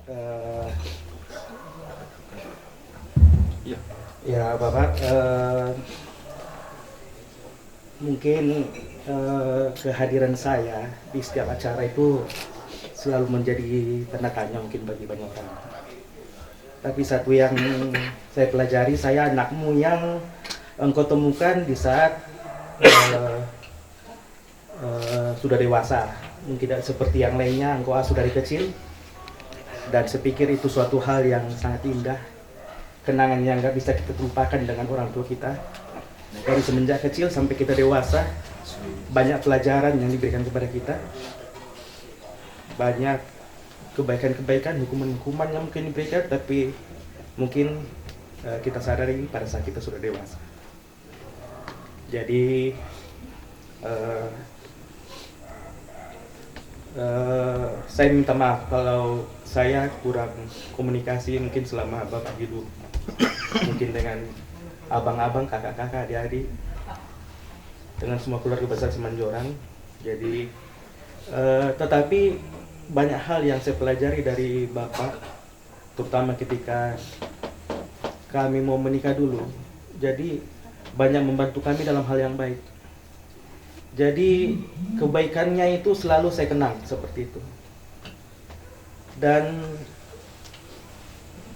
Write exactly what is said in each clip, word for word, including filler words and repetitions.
Eh, ya, Bapak, eh, mungkin, eh, kehadiran saya di setiap acara itu selalu menjadi tanda tanya mungkin bagi banyak orang. Tapi satu yang saya pelajari, saya anakmu yang engkau temukan di saat, eh, eh, sudah dewasa. Mungkin tidak seperti yang lainnya, engkau asuh dari kecil. Dan saya pikir itu suatu hal yang sangat indah. Kenangan yang nggak bisa kita terlupakan dengan orang tua kita. Dari semenjak kecil sampai kita dewasa, banyak pelajaran yang diberikan kepada kita. Banyak kebaikan-kebaikan, hukuman-hukuman yang mungkin diberikan, tapi mungkin, eh, kita sadari pada saat kita sudah dewasa. Jadi, eh, eh, saya minta maaf kalau saya kurang komunikasi mungkin selama Bapak hidup. Mungkin dengan abang-abang, kakak-kakak, adik-adik, dengan semua keluarga besar Simanjorang. Jadi, eh, tetapi banyak hal yang saya pelajari dari Bapak, terutama ketika kami mau menikah dulu. Jadi, banyak membantu kami dalam hal yang baik. Jadi, kebaikannya itu selalu saya kenang seperti itu. Dan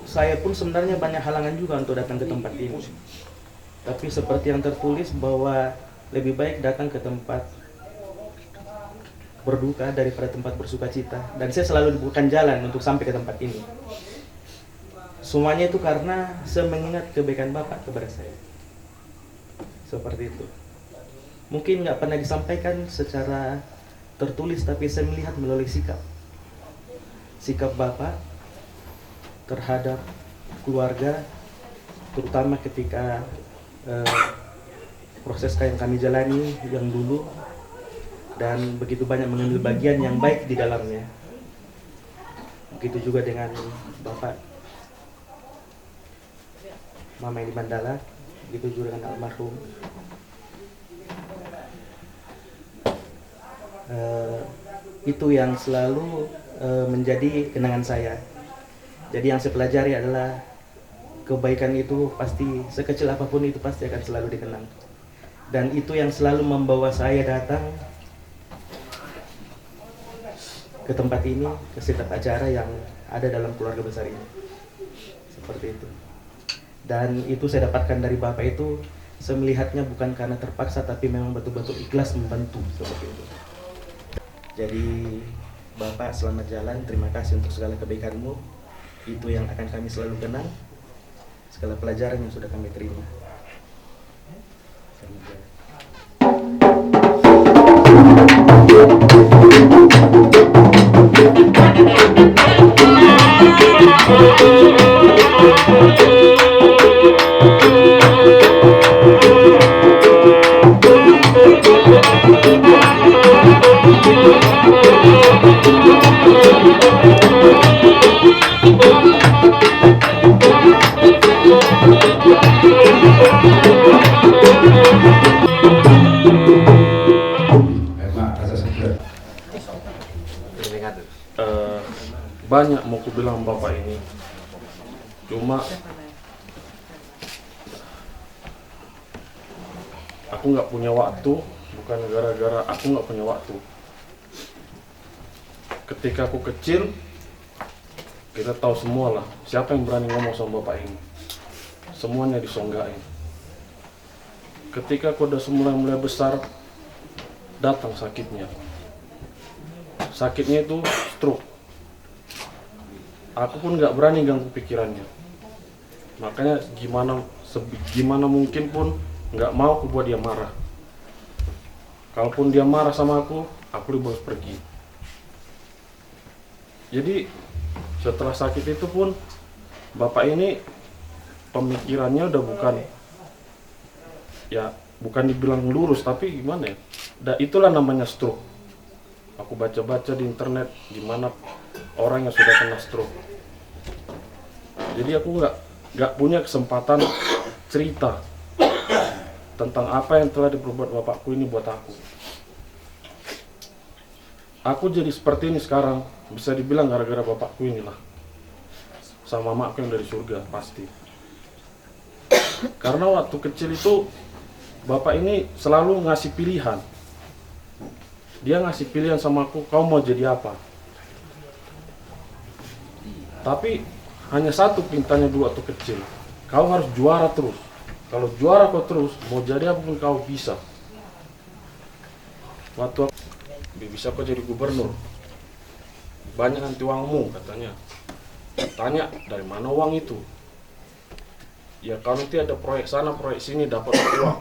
saya pun sebenarnya banyak halangan juga untuk datang ke tempat ini. Tapi seperti yang tertulis bahwa lebih baik datang ke tempat berduka daripada tempat bersukacita. Dan saya selalu dibukakan jalan untuk sampai ke tempat ini. Semuanya itu karena saya mengingat kebaikan Bapak kepada saya. Seperti itu. Mungkin nggak pernah disampaikan secara tertulis, tapi saya melihat melalui sikap. Sikap Bapak terhadap keluarga, terutama ketika, eh, proses yang kami jalani yang dulu, dan begitu banyak mengambil bagian yang baik di dalamnya. Begitu juga dengan Bapak, Mama ini Mandala, begitu juga dengan almarhum. Eh, itu yang selalu, eh, menjadi kenangan saya. Jadi, yang saya pelajari adalah kebaikan itu pasti, sekecil apapun itu, pasti akan selalu dikenang. Dan itu yang selalu membawa saya datang ke tempat ini, ke setiap acara yang ada dalam keluarga besar ini. Seperti itu. Dan itu saya dapatkan dari Bapak itu, saya melihatnya bukan karena terpaksa, tapi memang betul-betul ikhlas membantu, seperti itu. Jadi, Bapak, selamat jalan. Terima kasih untuk segala kebaikanmu. Itu yang akan kami selalu kenang. Segala pelajaran yang sudah kami terima. Eh, banyak mau kubilang Bapak ini, cuma aku nggak punya waktu, bukan gara-gara aku nggak punya waktu. Ketika aku kecil, kita tahu semua lah, siapa yang berani ngomong sama bapak ini? Semuanya disonggain. Ketika aku udah mulai-mulai besar, datang sakitnya. Sakitnya itu stroke. Aku pun nggak berani ganggu pikirannya. Makanya gimana, sebi-, gimana mungkin pun nggak mau aku buat dia marah. Kalaupun dia marah sama aku, aku lebih bagus pergi. Jadi, setelah sakit itu pun, bapak ini pemikirannya udah bukan, ya, bukan dibilang lurus, tapi gimana ya? Da, itulah namanya stroke. Aku baca-baca di internet, gimana orang yang sudah kena stroke. Jadi, aku nggak, nggak punya kesempatan cerita tentang apa yang telah diperbuat bapakku ini buat aku. Aku jadi seperti ini sekarang, bisa dibilang gara-gara bapakku inilah. Sama Mamakku yang dari surga, pasti. Karena waktu kecil itu, Bapak ini selalu ngasih pilihan. Dia ngasih pilihan sama aku, "Kau mau jadi apa?" Tapi hanya satu perintahnya dulu waktu kecil, "Kau harus juara terus. Kalau juara kau terus, mau jadi apa pun kau bisa." Waktu aku, "Bisa kau jadi gubernur. Banyak nanti uangmu," katanya. Tanya, "Dari mana uang itu?" "Ya, kalau nanti ada proyek sana, proyek sini, dapat uang."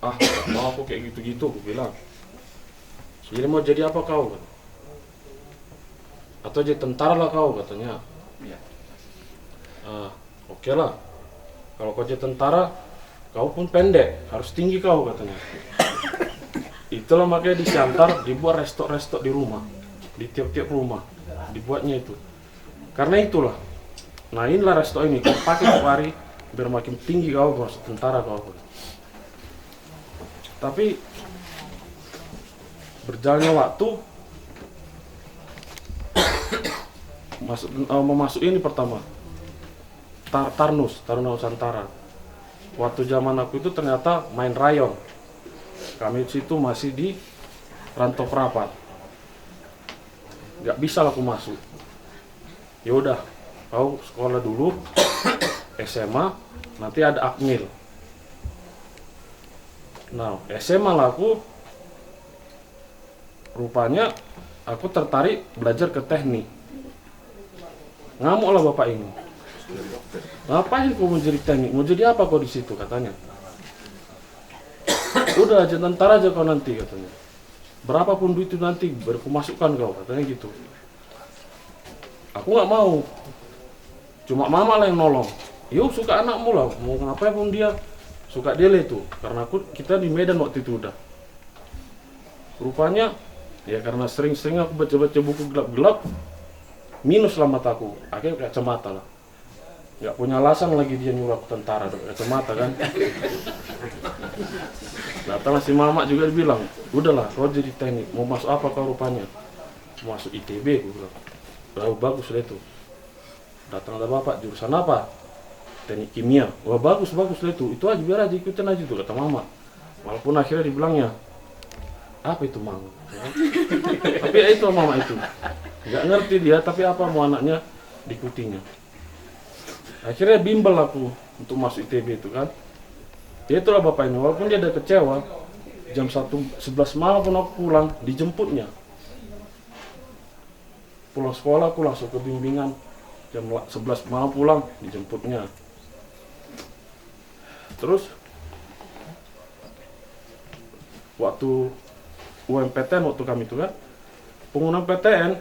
"Ah, nggak mau aku kayak gitu-gitu," aku bilang. "Jadi mau jadi apa kau?" "Atau jadi tentara lah kau," katanya. "Ah, oke lah. Kalau kau jadi tentara, kau pun pendek, harus tinggi kau," katanya. Itulah makanya di Siantar dibuat resto-resto di rumah, di tiap-tiap rumah dibuatnya itu. Karena itulah. Nah, inilah resto ini, kau pakai tiap hari, biar makin tinggi kau, kau masuk tentara kau. Tapi berjalannya waktu, masuk, eh, mau masuk ini pertama. Tar-, Tarnus, Taruna Nusantara. Waktu zaman aku itu ternyata main rayon. Kami situ masih di Rantau Prapat. Nggak bisa lah aku masuk. "Ya udah, kau sekolah dulu, S M A, nanti ada akmil." Nah, S M A lah aku, rupanya aku tertarik belajar ke teknik. Ngamuk lah bapak ini. "Ngapain kau mau jadi teknik? Mau jadi apa kau di situ?" katanya. "Udah, jadi tentara aja kau nanti," katanya. "Berapapun duit itu nanti, baru ku masukkan kau," katanya gitu. Aku nggak mau. Cuma mama lah yang nolong. "Yo, suka anakmu lah, mau ngapain pun dia, suka dia lah itu." Karena aku, kita di Medan waktu itu udah. Rupanya, ya karena sering-sering aku baca-baca buku gelap-gelap, minus lah mataku. Akhirnya kacamata lah. Nggak punya alasan lagi dia nyuruh aku tentara, pakai kacamata kan. Datang si mama juga, dibilang, "Udahlah, kau jadi teknik, mau masuk apa kau rupanya?" "Mau masuk I T B," aku bilang. "Lah, bagus lah itu." Datang ada bapak, "Jurusan apa?" "Teknik kimia." "Wah, bagus, bagus lah itu. Itu aja, biar aja, ikutin aja itu," kata mama. Walaupun akhirnya dibilangnya, "Apa itu, Mang?" Tapi ya itu mama itu. Nggak ngerti dia, tapi apa mau anaknya diikutinya. Akhirnya bimbel aku untuk masuk I T B itu kan. Ya itulah bapak ini, walaupun dia ada kecewa, jam satu, sebelas malam pun aku pulang, dijemputnya. Pulang sekolah aku langsung ke bimbingan, jam la-, sebelas malam pulang, dijemputnya. Terus, waktu U M P T N, waktu kami itu kan, pengumuman P T N,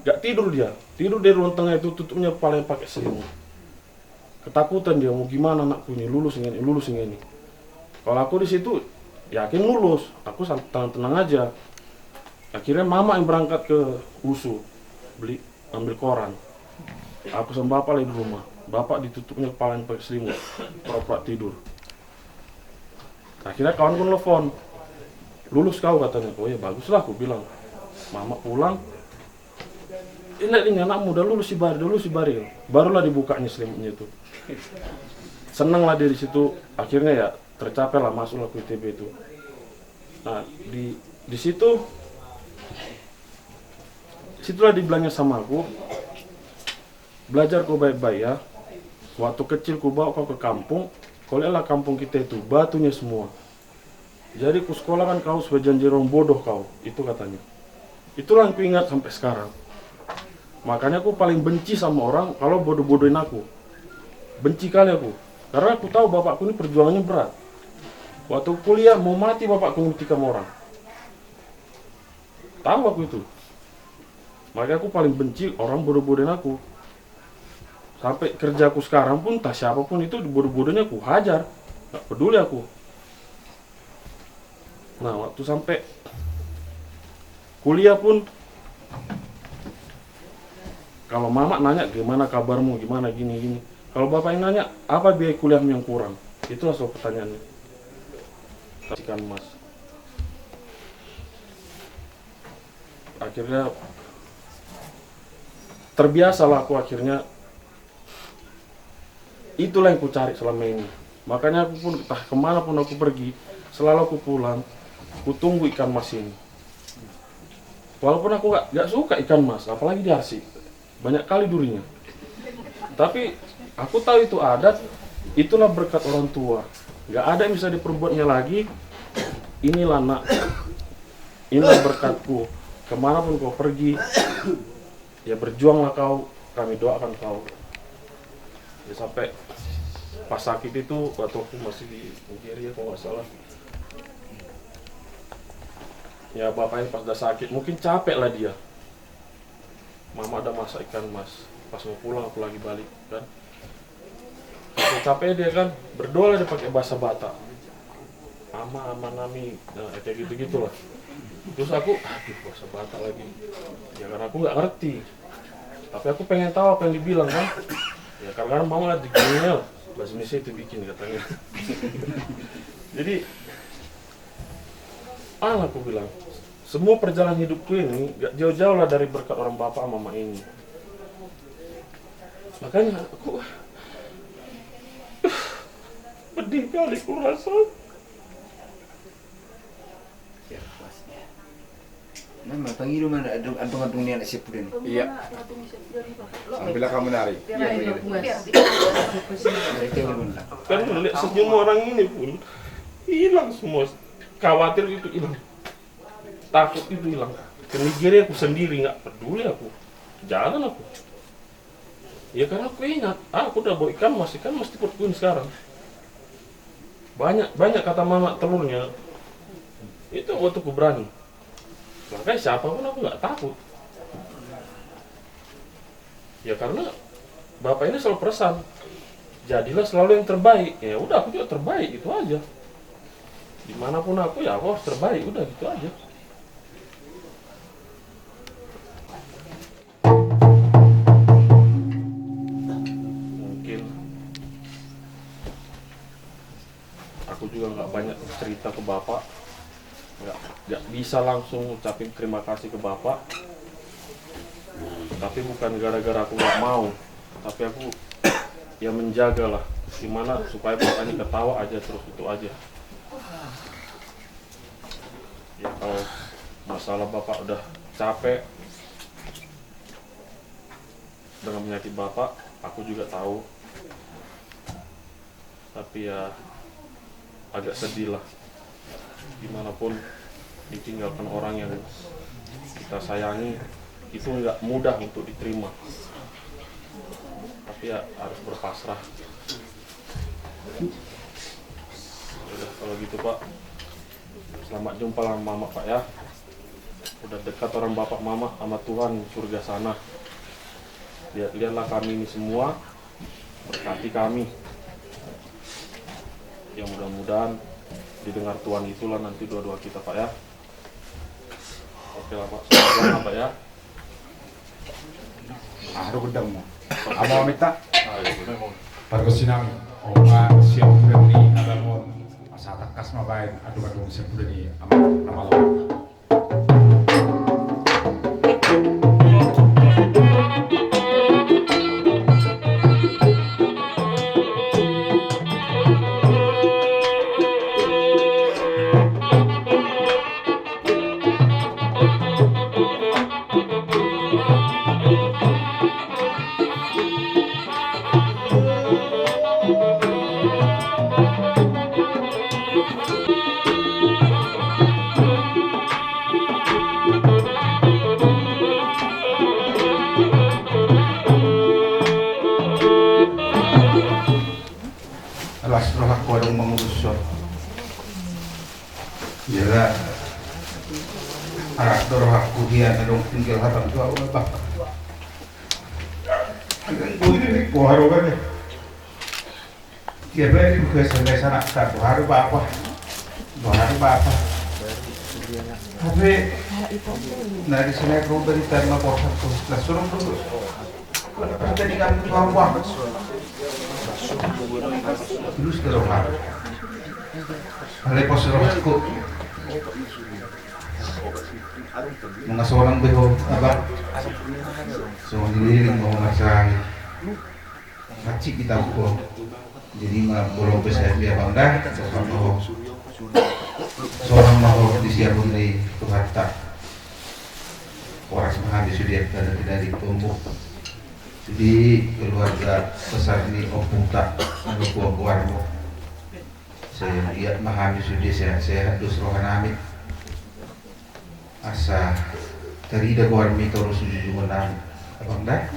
nggak tidur dia. Tidur di ruang tengah itu, tutupnya kepalanya pakai selimut. Ketakutan dia, "Mau gimana anakku ini, lulus nggak ini, lulus nggak ini?" Kalau aku di situ, yakin lulus. Aku san-, tenang-tenang aja. Akhirnya mama yang berangkat ke USU, beli, ambil koran. Aku sama bapak lagi di rumah. Bapak ditutupnya kepalanya pakai selimut, pura-pura tidur. Akhirnya kawanku nelfon, "Lulus kau," katanya. "Oh ya, bagus lah," aku bilang. Mama pulang, "Ini, ini anakmu udah lulus si Bari, udah lulus si Bari." Barulah dibukanya selimutnya itu. Senang lah dia di situ. Akhirnya ya tercapai lah, masuklah ke I T B itu. Nah, di, di situ, situlah dibilangnya sama aku, "Belajar kau baik-baik ya. Waktu kecil ku bawa kau ke kampung, kau lihatlah kampung kita itu, batunya semua. Jadi ku sekolahkan kau sebagai janji orang bodoh kau," itu katanya. Itulah yang ku ingat sampai sekarang. Makanya aku paling benci sama orang kalau bodoh-bodohin aku. Benci kali aku. Karena aku tahu bapakku ini perjuangannya berat. Waktu kuliah mau mati bapakku ini tikam orang. Tahu aku itu. Makanya aku paling benci orang bodoh-bodohin aku. Sampai kerja aku sekarang pun, entah siapapun itu, bodoh-bodohnya aku hajar. Nggak peduli aku. Nah, waktu sampai kuliah pun, kalau mama nanya, "Gimana kabarmu, gimana gini-gini?" Kalau bapak yang nanya, "Apa biaya kuliahmu yang kurang?" Itulah selalu pertanyaannya. Kasihkan emas. Akhirnya Terbiasalah aku akhirnya, itulah yang kucari selama ini. Makanya aku pun, entah kemana pun aku pergi, selalu aku pulang, kutunggu ikan mas ini. Walaupun aku gak, gak suka ikan mas, apalagi di Arsik. Banyak kali durinya. Tapi aku tahu itu adat, itulah berkat orang tua. Gak ada yang bisa diperbuatnya lagi. Inilah, nak, inilah berkatku. Kemanapun kau pergi, ya berjuanglah kau, kami doakan kau. Ya sampai pas sakit itu, waktu aku masih di Nigeria kalau nggak salah, ya bapak ini pas udah sakit, mungkin capek lah dia. Mama udah masak ikan mas, pas mau pulang aku lagi balik kan. Udah capek dia kan, berdoa lah dia pakai bahasa Batak. Ama, ama nami, nah, kayak gitu-gitulah. Terus aku, aduh, bahasa Batak lagi. Ya karena aku nggak ngerti. Tapi aku pengen tahu apa yang dibilang kan. Ya karena mama di Google, bahasa Indonesia itu bikin katanya. Jadi, ah, aku bilang, semua perjalanan hidupku ini gak jauh-jauh lah dari berkat orang bapak sama mama ini. Makanya aku pedih kali kurasa. Nah, ma pangido ma antong, antong ni anak siapudan. Iya. Ambillah kamu nari. Iya, iya. Kan melihat senyum orang ini pun hilang semua. Khawatir itu hilang. Takut itu hilang. Ke Nigeria aku sendiri, nggak peduli aku. Jalan aku. Ya karena aku ingat, ah, aku udah bawa ikan mas, ikan mas di perutku ini sekarang. Banyak, banyak kata mama telurnya. Itu waktu aku berani. Makanya siapapun aku nggak takut. Ya karena bapak ini selalu pesan, jadilah selalu yang terbaik. Ya udah, aku juga terbaik, itu aja. Dimanapun aku, ya aku harus terbaik, udah gitu aja. Mungkin aku juga nggak banyak cerita ke bapak, nggak, nggak bisa langsung ngucapin terima kasih ke bapak. Tapi bukan gara-gara aku nggak mau, tapi aku ya menjagalah gimana supaya bapak ini ketawa aja terus, itu aja. Ya kalau masalah bapak udah capek dengan penyakit bapak, aku juga tahu. Tapi ya agak sedih lah. Gimana pun ditinggalkan orang yang kita sayangi itu nggak mudah untuk diterima. Tapi ya harus berpasrah. Ya udah, kalau gitu, Pak. Selamat jumpa lah mama, Pak, ya. Udah dekat orang bapak mama sama Tuhan surga sana. Lihat-lihatlah kami ini semua, berkati kami. Ya mudah-mudahan didengar Tuhan itulah nanti doa-doa kita, Pak, ya. Oke lah, Pak. Selamat jalan, Pak, ya. Ah, aduh, gedang mo. Ama, minta. Pargonsi nami, oma siap berani abang on. Masa takas ma baen, aduh, aduh, siap berani ama, ama lo. Las rohangku adong mangurus so. Jala las do rohangku dia na adong tinggal hatangku, au na bapa. Anggo i di boha roha be. Dia bae di buka sanga sana, tak boha roha bapa. Boha roha bapa. Tapi na di sana roha berita ma boha tu. Las roha tu. Pertandingan tu apa? Tulus do roha. Ale pos rohangku. Nunga sonang be ho, Abang. Songon dililin ma ho marsahit. Hansit hita ho. Jadi ma bolong pe sahat be, Abang, da. Sonang ma ho. Sonang ma ho disiapon ni Tuhanta. Horas ma hami sude angka na tinadingkonmu. Sude keluarga besar ni ompunta, anu, goargoarmu. Sai anggiat ma hami sude sehat-sehat dos rohanami. Asa tarida goarmi torus di jujungan nami, Abang, da.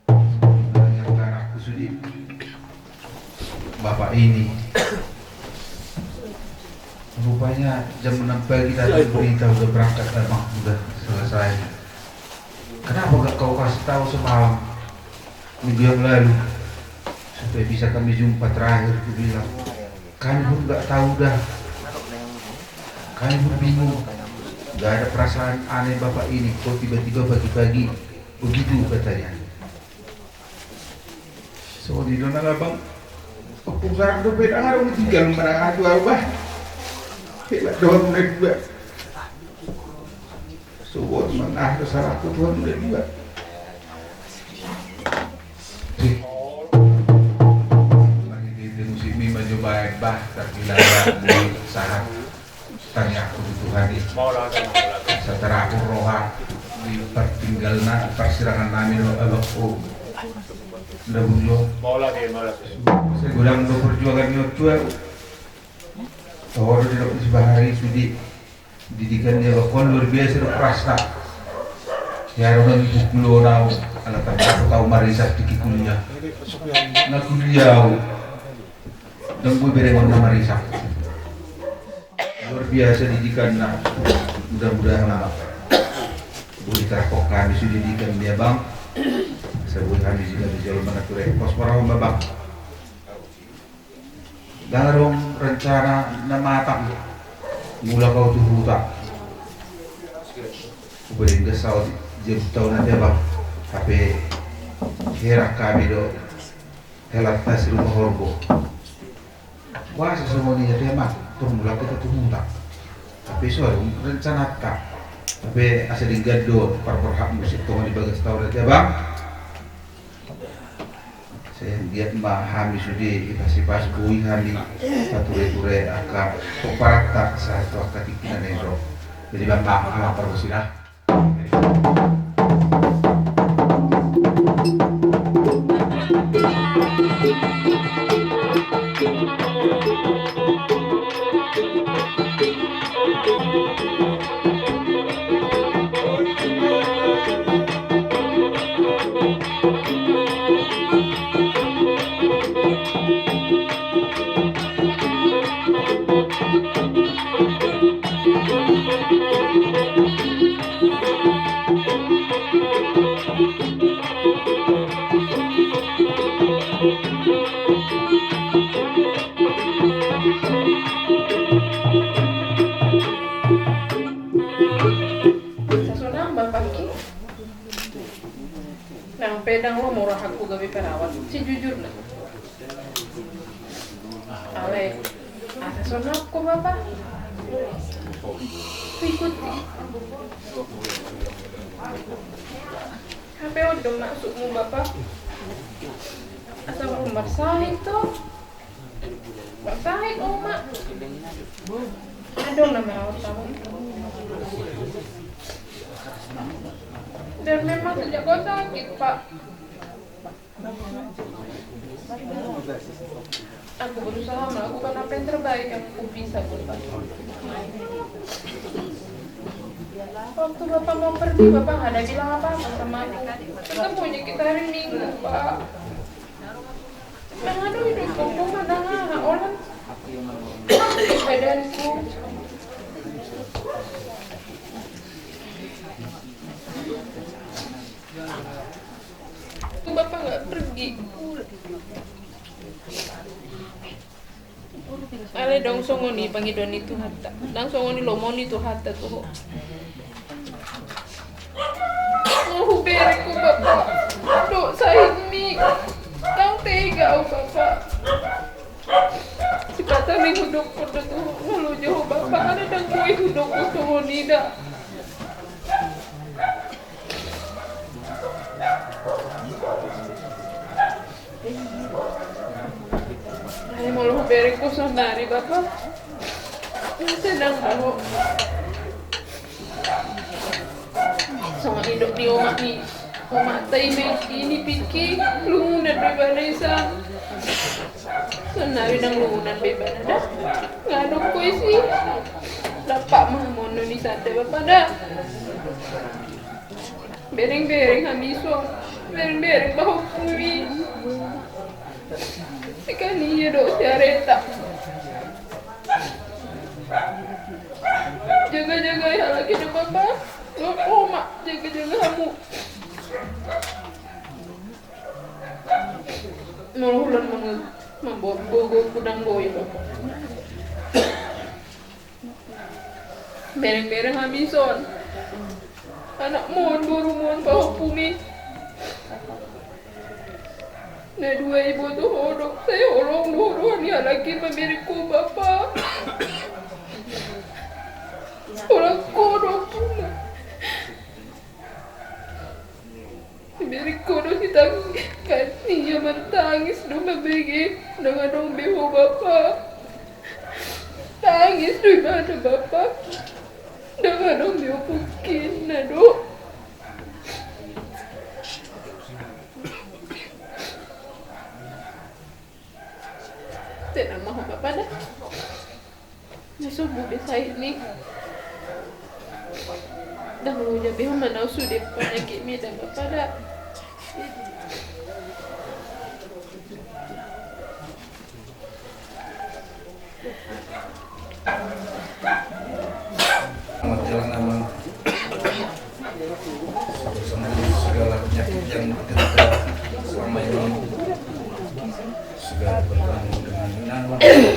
Angka anakku sude, bapak ini. Rupanya jam enam pagi tadi berita udah berangkat, Abang, udah selesai. Kenapa gak kau kasih tahu semalam, minggu yang lalu, supaya bisa kami jumpa terakhir? Kubilang, kami pun gak tahu dah. Kami pun bingung. Gak ada perasaan aneh bapak ini, kok tiba-tiba pagi-pagi begitu, katanya. Songon i do na, Abang. Ompung, sahat dope dang adong tinggal manang aha tu ahu, bah. Hebat dohot na dua. Sogot manang aha do salahku, Tuhan, na dua. Lagi di, di musik ni ma jo baen, bah, tapi lala di sahat. Tangiangku tu Tuhan i. Asa tarapul roha di partinggalna, parsirangan nami do, Abang, o. Nda burju. Sai godang do perjuangan ni on tu ahu. Toho do didok ni si Bahari sude. Didikan ni Abang on luar biasa do kerasna. Ia ro nang di pukul on ahu, ala tardapot ahu marisap tingki kuliah. Na kuliah ahu. Dang boi berengon na marisap. Luar biasa didikanna. Mudah-mudahan boi diterapkon hami sude didikan ni Abang. Asa boi hami jala jala mangatur. Pos ma roham, Abang. Dang adong rencana na matang mulak ahu tu huta. Upa denggan saut jam taon ate, Abang. Hape heran hami do. Hela tas rumah horbo. Boasa songon i ate, Amang, tor mulak hita tu huta. Tapi so adong rencananta. Tapi asa denggan do parborhatmu sitonggon di bagas taon ate, Abang. Sai anggiat ma hami sude ipasipas boi hami patureture angka pomparanta sahat tu angka tingki na naeng ro. Jadi, Bang, Bang, ala parhusina. Asa sonang, Bapakki. Nang pe dang lomo rohangku gabe perawat, sijujurna. Alai, asa sonang ho, Bapa. Huikuti. Hape on do maksudmu, Bapa? Asa on marsahit ho. Marsahit, Oma. Adong na marawat ahu. Dan memang sejak kau sakit, Pak, aku berusaha melakukan apa yang terbaik yang aku bisa buat Bapak. Waktu Bapak mau pergi, Bapak nggak ada bilang apa-apa sama aku. Ketemunya kita hari Minggu, Pak. Nang adong hidupku, manang aha, olat. Badanku. Bapak nggak pergi. Alai dang songon i pangidoan ni Tuhanta, dang songon i lomo ni Tuhanta tu ho. Nga hubereng ho, Bapa, dosa sahitmi. Dang tega ahu, Bapa. Sipata ni hudok ho do tu ho, nga loja ho, Bapa, alai dang boi hudok ho songon i da. Molo hubereng ho saonari, Bapa, senang ma ho. Songon nidok ni omak ni, omakta i ma i, Pingki, lungunan do ibana i, Sa. Saonari ndang lungunan be ibana da. Nga adong ho isi. Lampak ma hamu annon i sandok, Bapa, da. Bereng-bereng hami ison. Bereng-bereng pahompu i. Sian ia do si Areta. Jaga-jaga i halak i da, Bapa. Dohot omak, jaga-jaga hamu. Molo hulan mangul, mamboan gogo hudang boi, Bapa. Bereng-bereng hami ison. Anakmon, borumon, pahompumi. Na dua i, iboto ho do, sai holong do ho dohot ni halak i mamereng ho, Bapa. Holan ho do, Bapa. Dibereng ho do sitangis, kan ia martangis do mambege, ndang adong be ho, Bapa. Tangis do ibana, Bapa. Ndang adong be ho pungkinna do. Tenang ma ho, Bapa, da. Na sombu be sahit ni. Ndang loja be ho manang sude panyakitmi da, Bapa, da. Selamat jalan, Abang. Sembuh segala penyakit yang menderita selama ini. Sudah bertemu dengan Inang, kami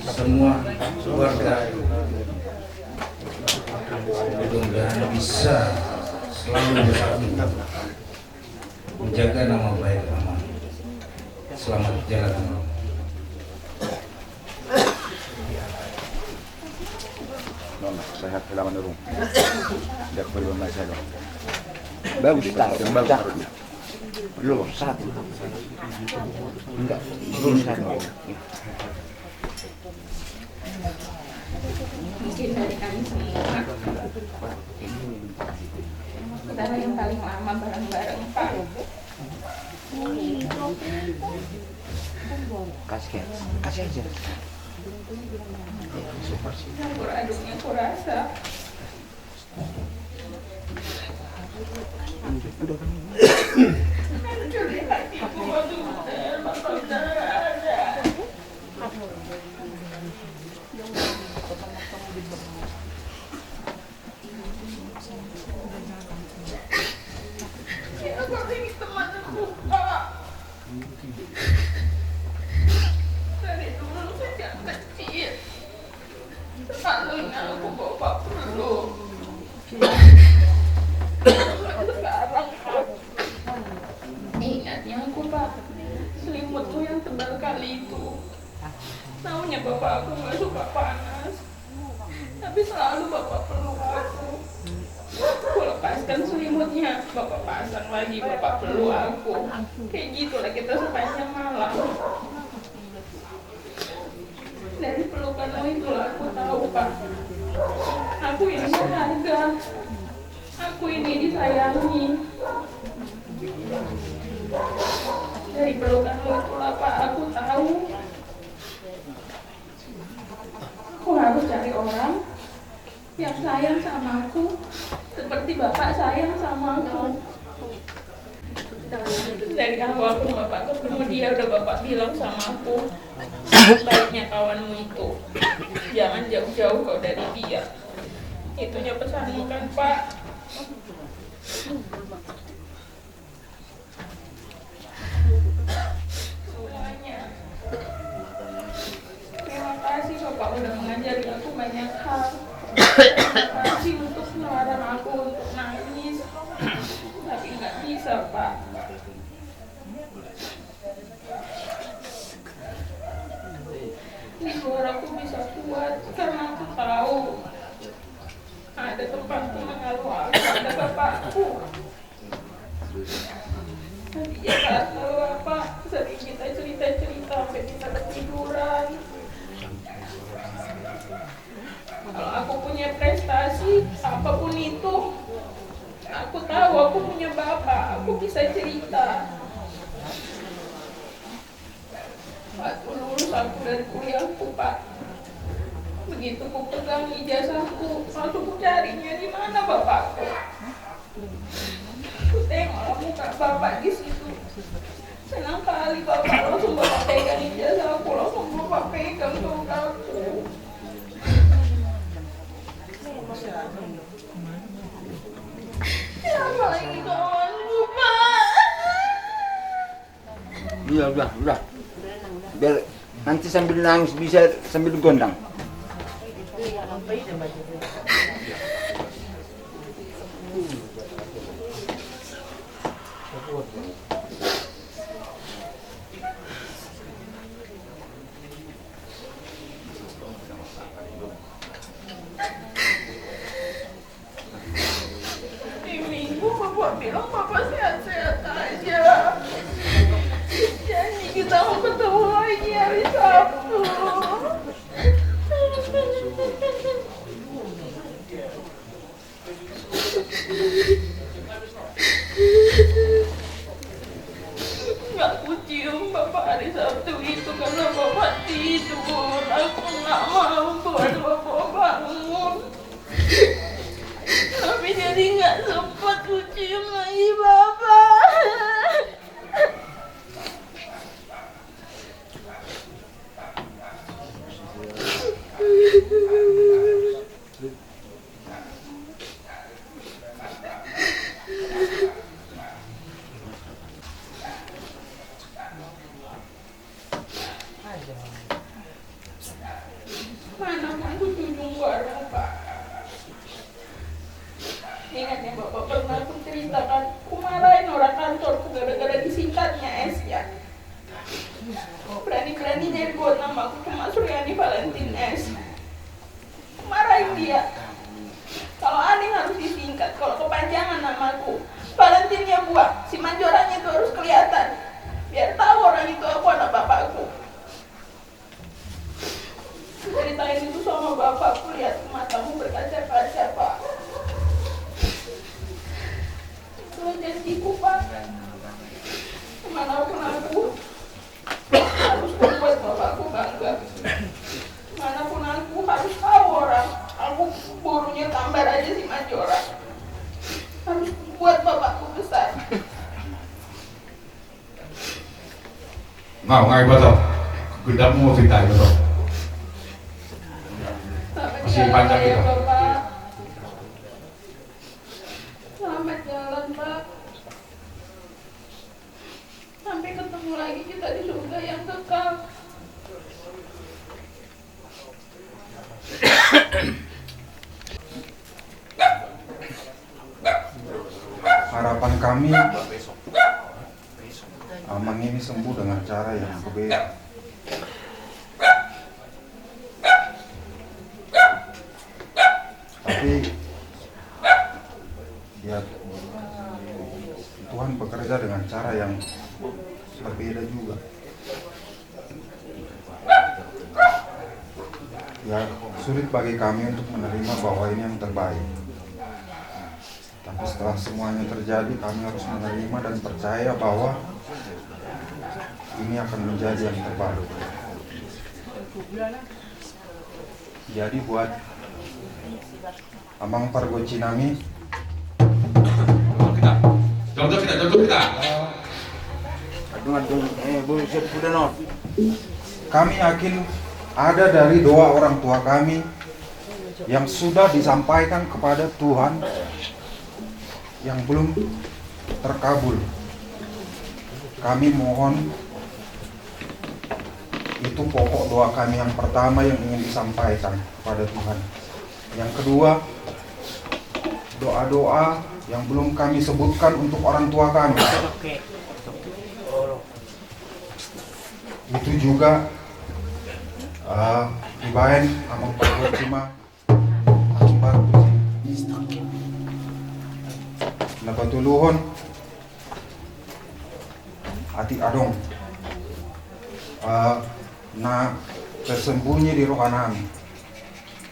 semua keluarga, mudah-mudahan bisa selalu bersatu menjaga nama baik Amang. Selamat jalan, Amang. Nona, sehat, selamat nurung. Tidak perlu masalah. Bagus, tak? Bagus. Lo satu. Enggak. Lo satu. Mungkin dari kami semua. Kita yang paling lama bareng-bareng, Pak. Kasih, kasih aja. Campur aduknya kurasa. Dari dulu sejak kecil. Selalu ingat aku, Pak, perlu. Sekarang, Pak. Ingatnya aku, Pak. Selimutmu yang tebal kali itu. Taunya Bapak aku nggak suka panas. Tapi selalu Bapak peluk aku. Aku lepaskan selimutnya, Bapak pasang lagi, Bapak peluk aku. Kayak gitulah kita sepanjang malam. Dari pelukanmu itulah aku tahu, Pak. Aku ini berharga. Aku ini disayangi. Dari pelukanmu itulah, Pak, aku tahu. Aku harus cari orang yang sayang sama aku seperti Bapak sayang sama aku. Dari awal pun Bapak ketemu dia, udah Bapak bilang sama aku, baiknya kawanmu itu jangan jauh-jauh kau dari dia. Itunya pesanmu kan, Pak? Semuanya. Terima kasih, Bapak, udah mengajari aku banyak hal. Terima kasih untuk melarang aku untuk nangis. Tapi nggak bisa, Pak. Di luar aku bisa kuat karena aku tahu ada tempatku mengalu aku, ada bapakku. Setiap saat kalau apa, sering kita cerita Kalau aku punya prestasi apapun itu, aku tahu aku punya bapak, aku bisa cerita. Waktu lulus aku dari kuliahku, Pak, begitu ku pegang ijazahku, langsung ku cari, "Di mana bapakku?" Ku tengok lah muka bapak di situ. Senang kali bapak, langsung bapak pegang ijazahku, langsung bapak pegang tongkatku. Siapa lagi kawanku, Pak? Iya, udah, udah. Biar nanti sambil nangis bisa sambil gondang. Di Minggu bapak bilang bapak sehat-sehat aja. Janji kita mau ketemu lagi hari Sabtu. Nggak kucium bapak hari Sabtu itu karena bapak tidur. Aku nggak mau buat bapak bangun. Tapi jadi nggak sempat kucium lagi bapak. Mana pun ku junjung baru, Pak. Ingat ya, Bapak, pernah aku ceritakan, ku marahin orang kantorku gara-gara disingkatnya S ya. Berani-beraninya dibuat namaku cuma Suryani Valentin S. Marahin dia. Kalau ada yang harus disingkat, kalau kepanjangan namaku, Valentinnya buang, Simanjoranya itu harus kelihatan. Biar tahu orang itu aku anak bapakku. Ceritain itu sama bapakku, lihat matamu berkaca-kaca, Pak. Itu janjiku, Pak. Kemanapun aku, harus membuat bapakku bangga. Manapun aku harus tahu orang, aku gurunya Tambar aja Simanjora. Harus buat bapakku besar. Ngau, ngau, Iboto. Gundamu mau cerita, Iboto. Masih panjang kita. Selamat jalan, Pak. Sampai ketemu lagi kita di surga yang kekal. Harapan kami, Amang ini sembuh dengan cara yang berbeda. Tapi ya, Tuhan bekerja dengan cara yang berbeda juga. Ya, sulit bagi kami untuk menerima bahwa ini yang terbaik. Tapi setelah semuanya terjadi, kami harus menerima dan percaya bahwa ini akan menjadi yang terbaik. Jadi buat Amang pargonsi nami. Jawab kita. Jawab kita, jawab kita. Adung, adung, eh, bu, siap, udah, no. Kami yakin ada dari doa orang tua kami yang sudah disampaikan kepada Tuhan yang belum terkabul. Kami mohon, itu pokok doa kami yang pertama yang ingin disampaikan kepada Tuhan. Yang kedua, doa-doa yang belum kami sebutkan untuk orang tua kami. Itu juga, eh, dibaen Amang pargonsi ma. Amang pargonsi. Na patoluhon, atik adong, eh, na tersembunyi di roha nami.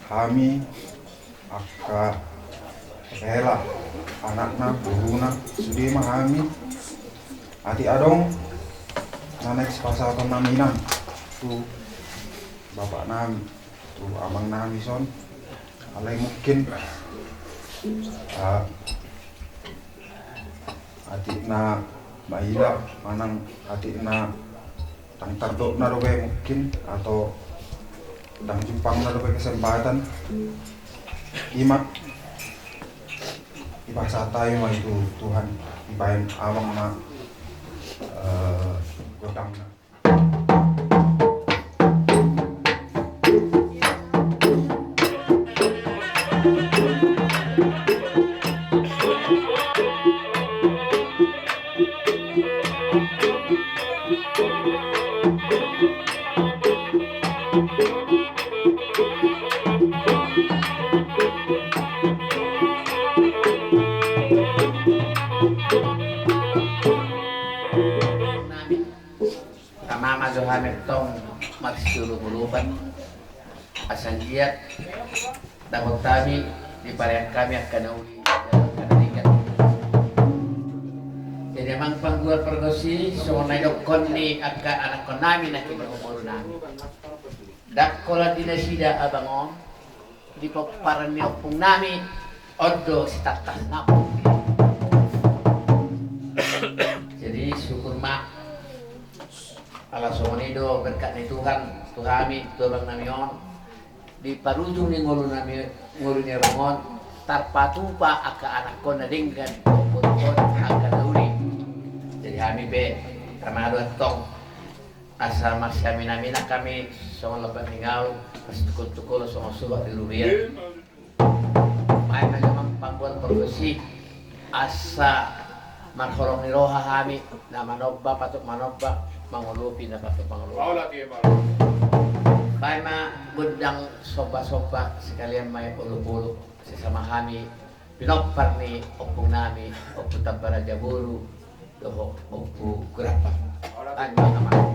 Hami angka hela, anakna, boruna, sude ma hami. Atik adong na naeng sipasahaton nami nang tu bapak nami, tu amang nami son. Alai mungkin, ah, atik na maila manang atik na ndang tardokna dope mungkin, atau ndang jumpangna dope kesempatan. Ima, ipasahat hami ma i tu Tuhan, dibaen amang ma, eh, gondangna. Tama ma jo hami tong marsiolopolopan. Asa anggiat dapot hami, diparean hami angka na uli, angka na denggan. Jadi amang panggual pargonsi, songon na nidokkon ni angka anakkon nami na hinaholongan nami. Ndang holan di nasida abang on, di pomparan ni ompung nami, on do sitangkas nami. Jadi syukur ma. Ala songon i do berkat ni Tuhan tu hami, tu abang nami on. Di parujung ni ngolu nami, ngolu ni abang on, tarpatupa angka anakkon na denggan, pomparan angka na uli. Jadi hami pe tama do antong asa marsiaminaminan hami songon lompat ni ngau, marsitukol-tukol songon suhut di rurian. Baen ma jo amang panggual pargonsi, asa marholong ni roha hami, na manomba patut manomba, mangolopi na patut mangolopi. Baen ma gondang somba-somba, sekalian ma i olop-olop sesama hami, pinompar ni ompung nami, Ompu Tambaraja boru dohot Ompu Gurapa. Baen ma amang.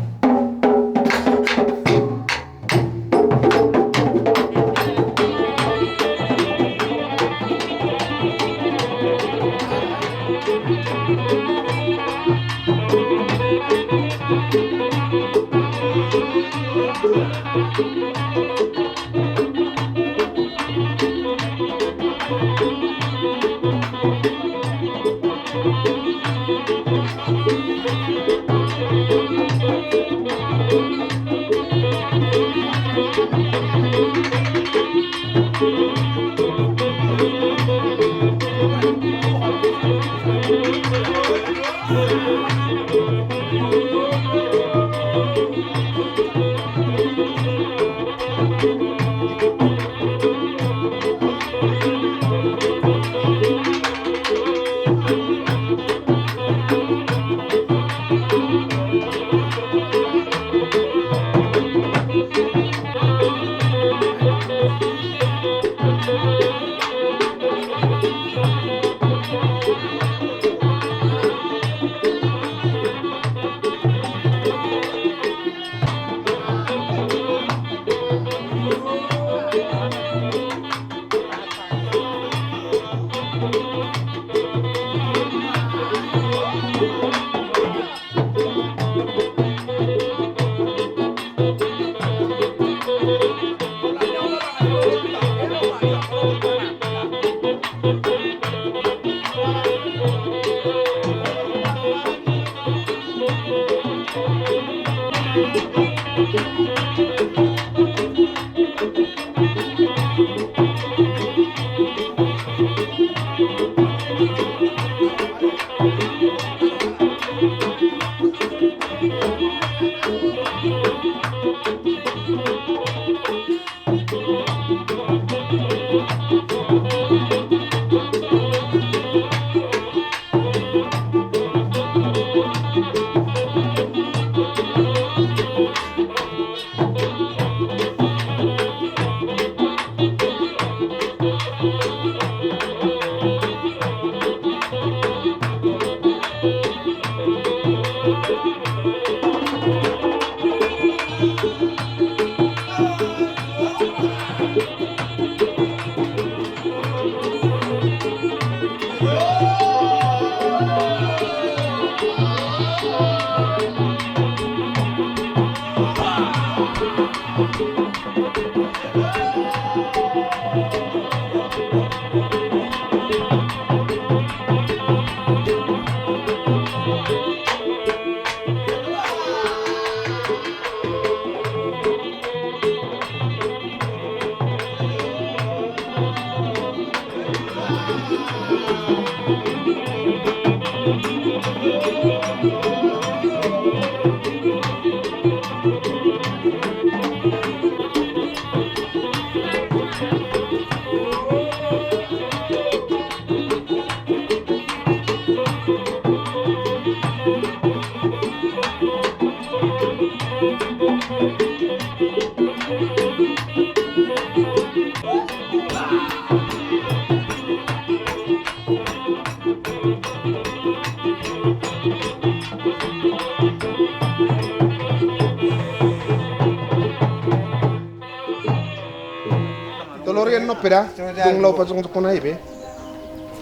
Tolorian nope da, tung lau pajongjongkon ai be.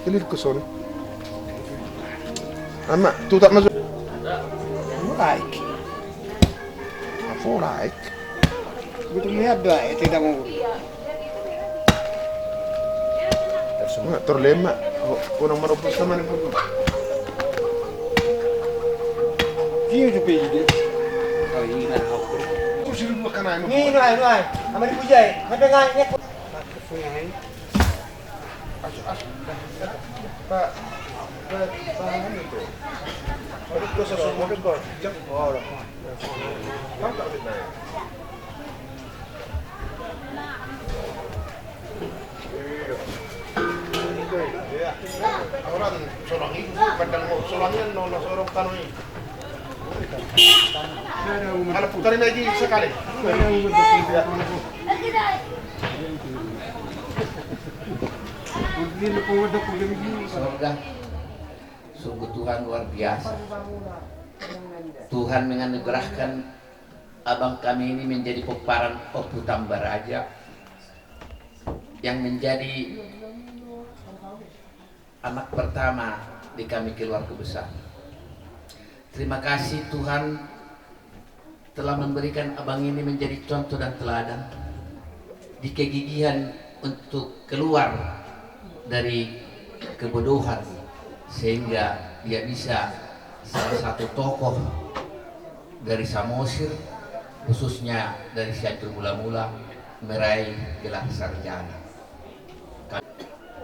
Ilir ku son. Ama, tutak masuk. Laik. Apo laik? Betul ni ada, eh, tidak mau. Tersemua terlema. Kau nang marobos sama ni pun. Dia juga ini. Oh, ini kan aku. Ini, ini, ini. Amari pujai. Sampai ngai. Pak, Pak, Pak, anu itu. Aduh, dosa semua. Jam, oh, udah. Pak, tak fitnah ya? Iya. Iya. Orang sorang itu, kadang mau sorangnya, nona sorong kanu ini. Kalau putar lagi sekali. Iya. Surga, sungguh Tuhan luar biasa. Tuhan menganugerahkan abang kami ini menjadi pomparan Ompu Tambaraja yang menjadi anak pertama di kami keluarga besar. Terima kasih Tuhan telah memberikan abang ini menjadi contoh dan teladan di kegigihan untuk keluar dari kebodohan, sehingga dia bisa salah satu tokoh dari Samosir, khususnya dari Sianjur Mula-mula, meraih gelar sarjana.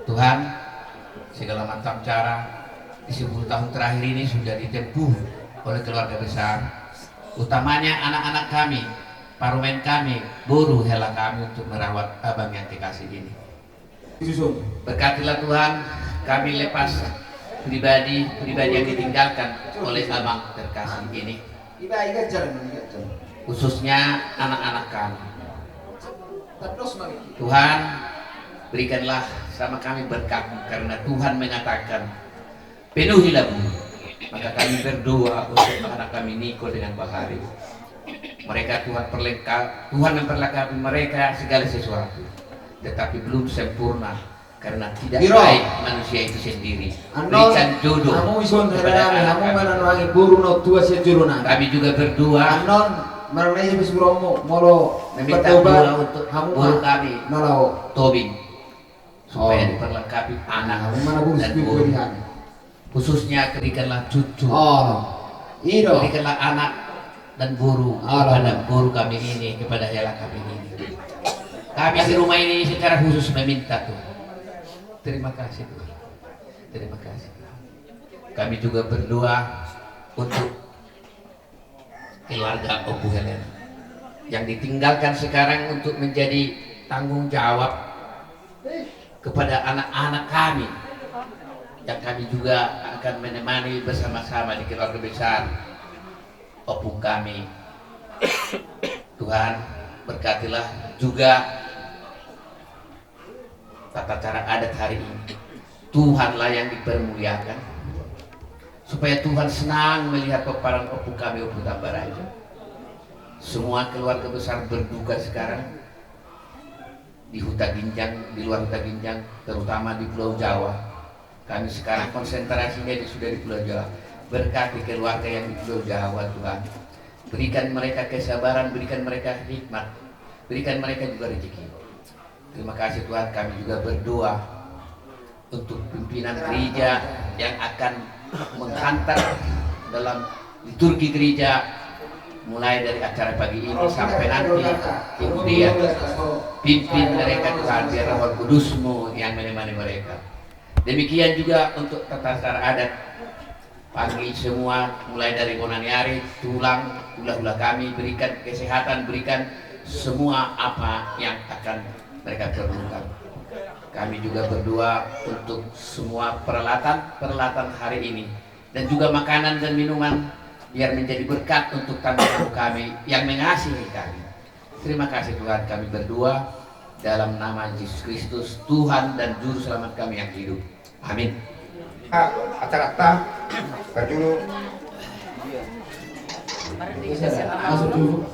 Tuhan, segala macam cara di sepuluh tahun terakhir ini sudah ditempuh oleh keluarga besar, utamanya anak-anak kami, parumaen kami, boru hela kami untuk merawat abang yang kekasih ini. Berkatilah Tuhan kami lepas pribadi-pribadi yang ditinggalkan oleh abang terkasih ini. Khususnya anak-anak kami. Tuhan, berikanlah sama kami berkat-Mu, karena Tuhan mengatakan, "Penuhilah bumi." Maka kami berdoa untuk anak kami Niko dengan Bahari. Mereka Tuhan perlengkap, Tuhan memperlengkapi mereka segala sesuatu. Tetapi belum sempurna. Karena tidak baik manusia itu sendiri. Annon, berikan jodoh hamu ison kepada anak kami. Hamu mananuangi boru na tua sian jolo nami. Kami juga berdoa. Annon, mananuangi bisa boru hamu, molo meminta doa untuk boru kami, Tobing, supaya diperlengkapi anak dan boru. Khususnya berikanlah cucu. Oh, i do. Berikanlah anak dan boru kepada boru kami ini, kepada hela kami ini. Kami di rumah ini secara khusus meminta Tuhan. Terima kasih Tuhan. Terima kasih Tuhan. Kami juga berdoa untuk keluarga Ompu Helen yang ditinggalkan sekarang untuk menjadi tanggung jawab kepada anak-anak kami, yang kami juga akan menemani bersama-sama di keluarga besar Ompu kami. Tuhan, berkatilah juga tata cara adat hari ini. Tuhanlah yang dipermuliakan, supaya Tuhan senang melihat pomparan Ompu kami, Ompu Tambaraja. Semua keluarga besar berduka sekarang di Huta Ginjang, di luar Huta Ginjang, terutama di Pulau Jawa. Kami sekarang konsentrasinya di, sudah di Pulau Jawa. Berkati keluarga yang di Pulau Jawa, Tuhan. Berikan mereka kesabaran, berikan mereka hikmat, berikan mereka juga rezeki. Terima kasih Tuhan, kami juga berdoa untuk pimpinan gereja yang akan menghantar dalam liturgi gereja, mulai dari acara pagi ini sampai nanti kemudian. Pimpin mereka Tuhan, biar Roh Kudus-Mu yang menemani mereka. Demikian juga untuk tata cara adat. Panggil semua, mulai dari bona ni ari, tulang, hula-hula kami, berikan kesehatan, berikan semua apa yang akan mereka perlukan. Kami juga berdoa untuk semua peralatan-peralatan hari ini, dan juga makanan dan minuman, biar menjadi berkat untuk tamu-tamu kami yang mengasihi kami. Terima kasih Tuhan, kami berdoa dalam nama Yesus Kristus, Tuhan dan Juru Selamat kami yang hidup. Amin. Ah, acaranta, parjolo. Masuk dulu.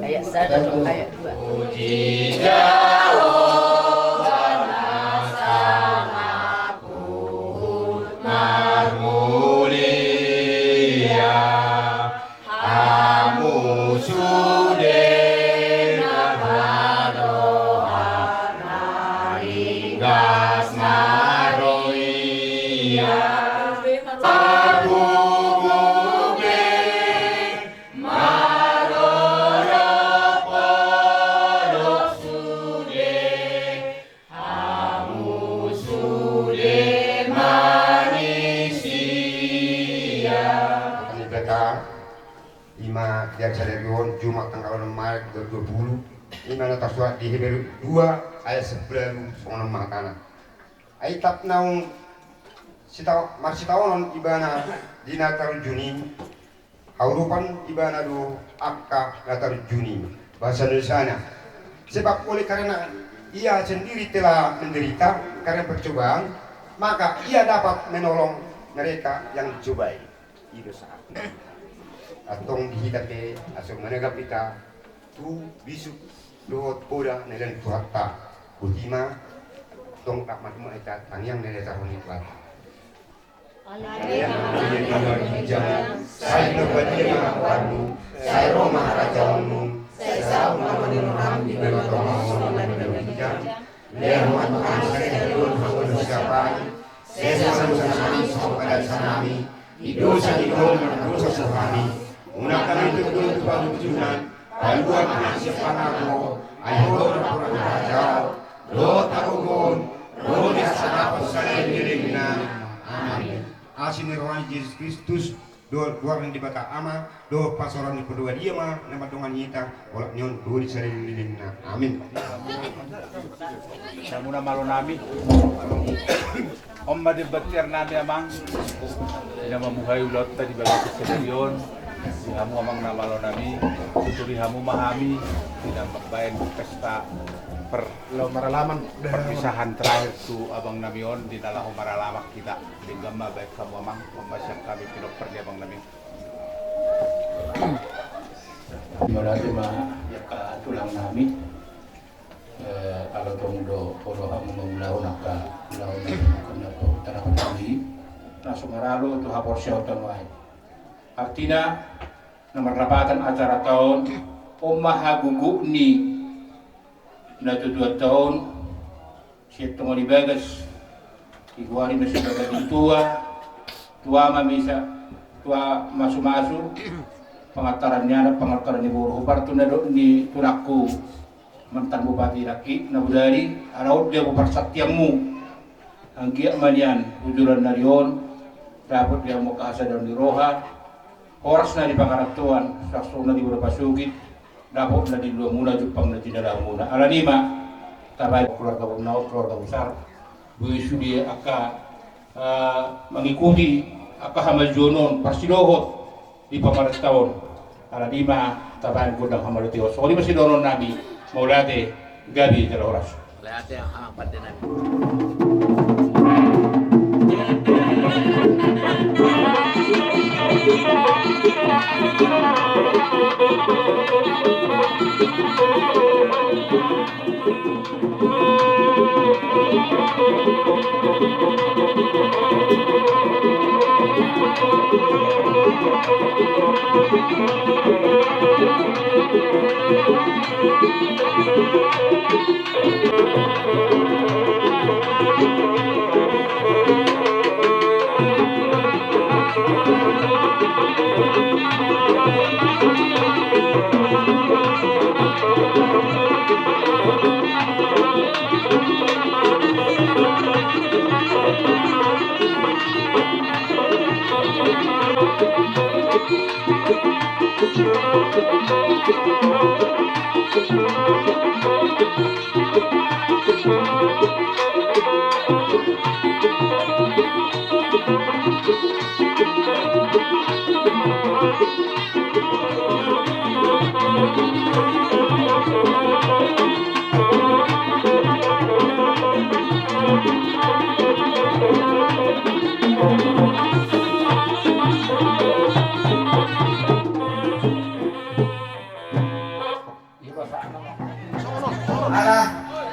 Ayat sada, ayat dua. Puji Jahowa na sangap huhut marmulia. Hamu sude na hadohar na ringgas maroia. Aku be marorop holong sude. Hamu sude manisia. Kami beta, ima di acara on, Jumat tanggal onom Maret dua ribu dua puluh, ima na tarsurat di Heberu dua ayat sepuluh songon on ma hatana. Ai tap naung sita-, marsitaonon ibana di na tarunjuni, haurupan ibana do angka na tarunjuni, bahasa Indonesiana. Sebab oleh karena ia sendiri telah menderita karena percobaan, maka ia dapat menolong mereka yang dicobai. I do sahat. Antong di hita pe asa managap hita tu bisuk dohot poda na lean Tuhanta. Botima, tong rap ma tuma hita tangiang na lean tarhon ni Tuhanta. Alai ma hami na di ginjang, sai pinarbadia ma goarmu, sai ro ma harajaonmu, sai saut ma roha ni roham di banua tonga on songon na di banua ginjang. Lehon ma tu hami sadari on hangoluan siapari, sesa ma dosa nami songon padan dosa nami di dosa ni na dosa tu hami. Unang hami togihon tu pangunjunan, palua ma hami sian pangago, ai Ho do nampuna harajaon dohot hagogoon ro di hasangapon saleleng ni lelengna. Amin. Asi ni roha ni Jesus Kristus, dohot goar ni Debata Ama, dohot parsaoran ni Tondi Badia ma na mandongani hita, olat ni on dohot di saleleng ni lelengna. Amin. Hamu na malo nami. On ma di batiar nami amang, na mamuhai ulaonta di bagasan sadari on. Di hamu amang na malo nami, tuturi hamu ma hami di na mambaen pesta per-, laho maralaman, perpisahan terakhir tu abang nami on, di na laho maralaman hita. Denggan ma baen hamu amang, on ma sian hami pinompar ni abang nami. Mauliate ma di angka tulang nami. Eh, ala tong do pola hamu mangulahon angka ulaon na tarapat i, na so maralo tu haporseaonta nuaeng. Artina, na marlapatan acaranta on, on ma hagogoon ni natuatuanta on, sian tonga ni bagas, digoari ma sian bagas ni tua, tua ma misa, tua masumasu, pangantaran ni anak, pangantaran ni boru, hupartu na dok ni tulangku, mantan bupati nangkin na bodari, ala on di hamu parsantianmu. Anggiat ma nian ujulan ni ari on, dapot di hamu angka hasadaon ni roha, horas na di pangarantoan, suang songon na di boru pasogit, dapot na di luamuna, jumpang na di dalanmuna. Alani ma, tabaen keluarga on, keluarga besar, boi sude angka, eh, mangikuti angka hamajuon on, parsidohot di pamarenta on. Alani ma tabaen gondang hamalution. Songon i ma sidohonon nami, mauliate, gabe jala horas. Mauliate, amang pande nami. Ala,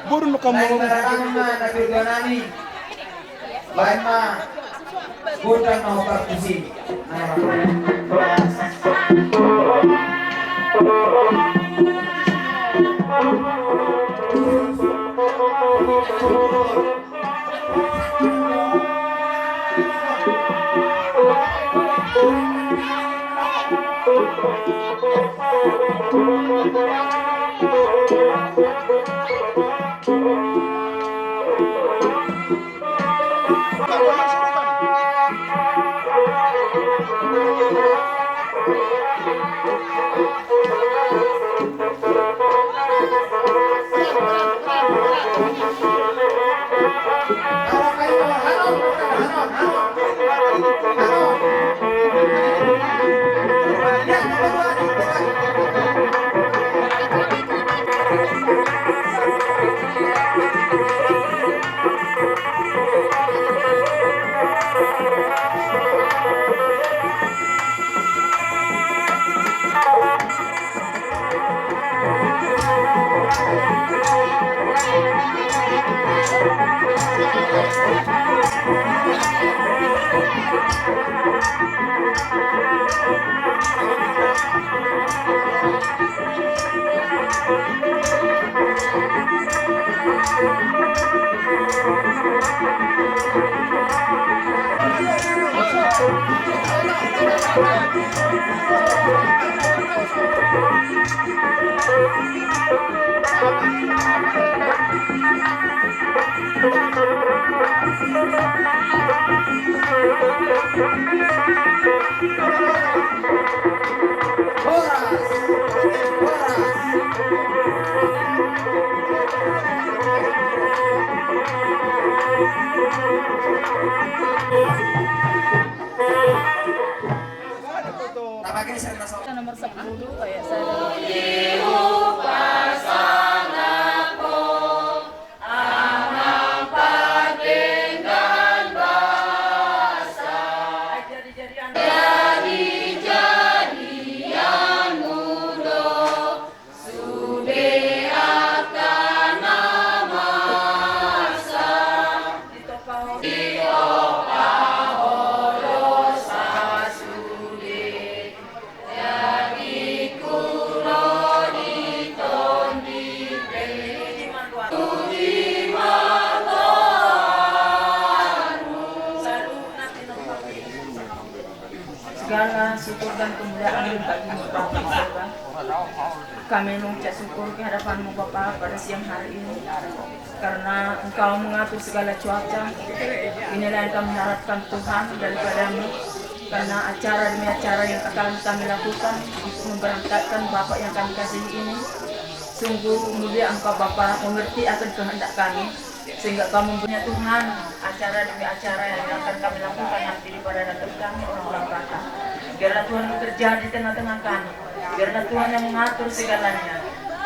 boru no kamu. Baen ma na tujuan nami. Baen ma gondang na hombar tusi. Nomor sepuluh, kayak saya. Segala syukur dan kemuliaan bagi Bapa di surga. Kami mengucap syukur ke hadapan-Mu, Bapa, pada siang hari ini. Karena Engkau mengatur segala cuaca. Inilah yang kami harapkan, Tuhan, daripada-Mu. Karena acara demi acara yang akan kami lakukan untuk memberangkatkan Bapak yang kami kasihi ini, sungguh mulia Engkau, Bapa, mengerti akan kehendak kami, sehingga Kau mempunyai, Tuhan, acara demi acara yang akan kami lakukan nanti di paradaton kami orang Ulakan Batak. Biarlah Tuhan bekerja di tengah-tengah kami. Biarlah Tuhan yang mengatur segalanya.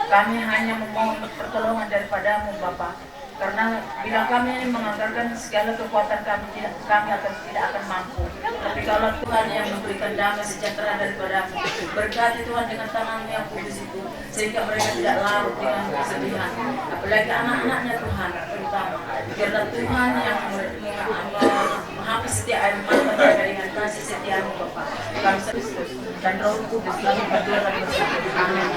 Kami hanya memohon pertolongan daripada-Mu, Bapa. Karena bila kami ini menganggarkan segala kekuatan kami, tidak, kami akan, tidak akan mampu. Tapi Kaulah Tuhan yang memberikan damai sejahtera daripada-Mu. Berkati Tuhan dengan tangan-Mu yang kudus itu, sehingga mereka tidak larut dengan kesedihan. Apalagi anak-anaknya, Tuhan, terutama. Biarlah Tuhan yang me-, me-, me-, menghapus setiap air mata mereka dengan kasih setia-Mu, Bapa. Kami Kristus dan Roh Kudus, kami berdoa dan bersyukur. Amin.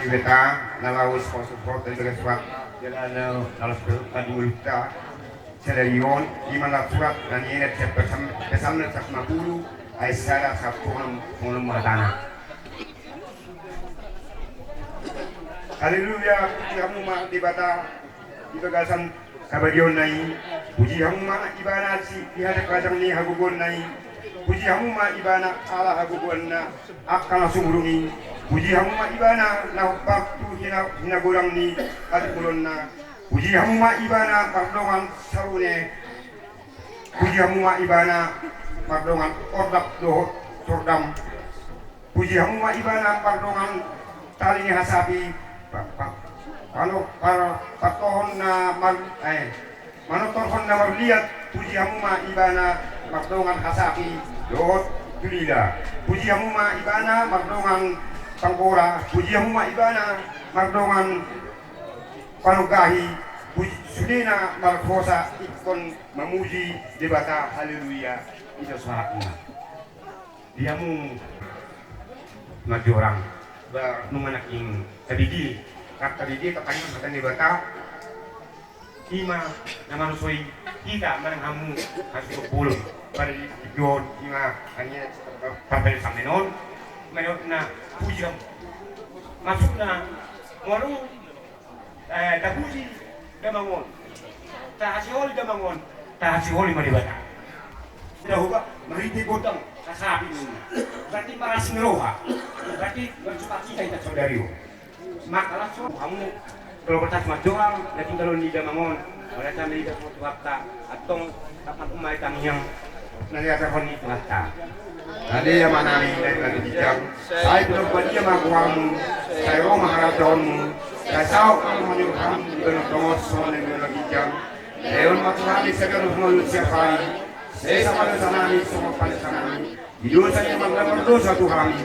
Di beta, na laos support dari Tuhan. Jala na, na laos support dari Tuhan. Sadari on, i ma na surat na nienet sian Psalm, Psalm sampulu, ayat sada sahat onom, onom ma hatana. Haleluya, puji Hamu ma Debata, di bagasan sabagionNa i, puji Hamu ma Ibana di, di hata-, bagasan ni hagogoonNa i, puji Hamu ma Ibana ala hagogoonNa, angka na sumurung i, Puji hamu ma ibana na hombar tu hina-, hinagodang ni hatibolonna. Puji hamu ma ibana mardongan sarune. Puji hamu ma ibana mardongan ordap dohot sordam. Puji hamu ma ibana mardongan tali ni hasapi, pa-, pa-, pano-, pa-, patohon na mar-, eh, manortorhon na marliat. Puji hamu ma ibana mardongan hasapi dohot tulila. Puji hamu ma ibana mardongan panggora. Puji hamu ma ibana mardongan panunggahi. Puji, sudena marhosa ingkon mamuji Debata. Haleluya. Ito sahatna. Di hamu marjuarang, ba nunga nangkin tabege, rap tabege tapaingot hata ni Debata. Ima na manusoi hita manang hamu, harus kumpul pada di tujuan ima, hanya pada sampai non menurut na puji hamu. Maksudna, molo Eh, tapuji damang on, tahasiholi damang on, tahasiholi ma Debata. Sudah huba marhite gondang hasapi ninna. Berarti marasing roha. Berarti marsukacita hita saudari on. Maka langsung hamu, kalau bertas marjuarang na tinggal on di damang on, merasa melihat Tuhanta. Antong, tapat umai tangiang na niajarhon ni Tuhanta. Ale Amanami na di langit, sai pinarbadia ma goarmu, sai ro ma harajaonmu, sai saut ma rohanami di banua tonga on songon na di banua ginjang. Lehon ma tu hami saganup ngolu siapari, sesa ma dosanami songon panesanami di dosa ni na mardosa tu hami.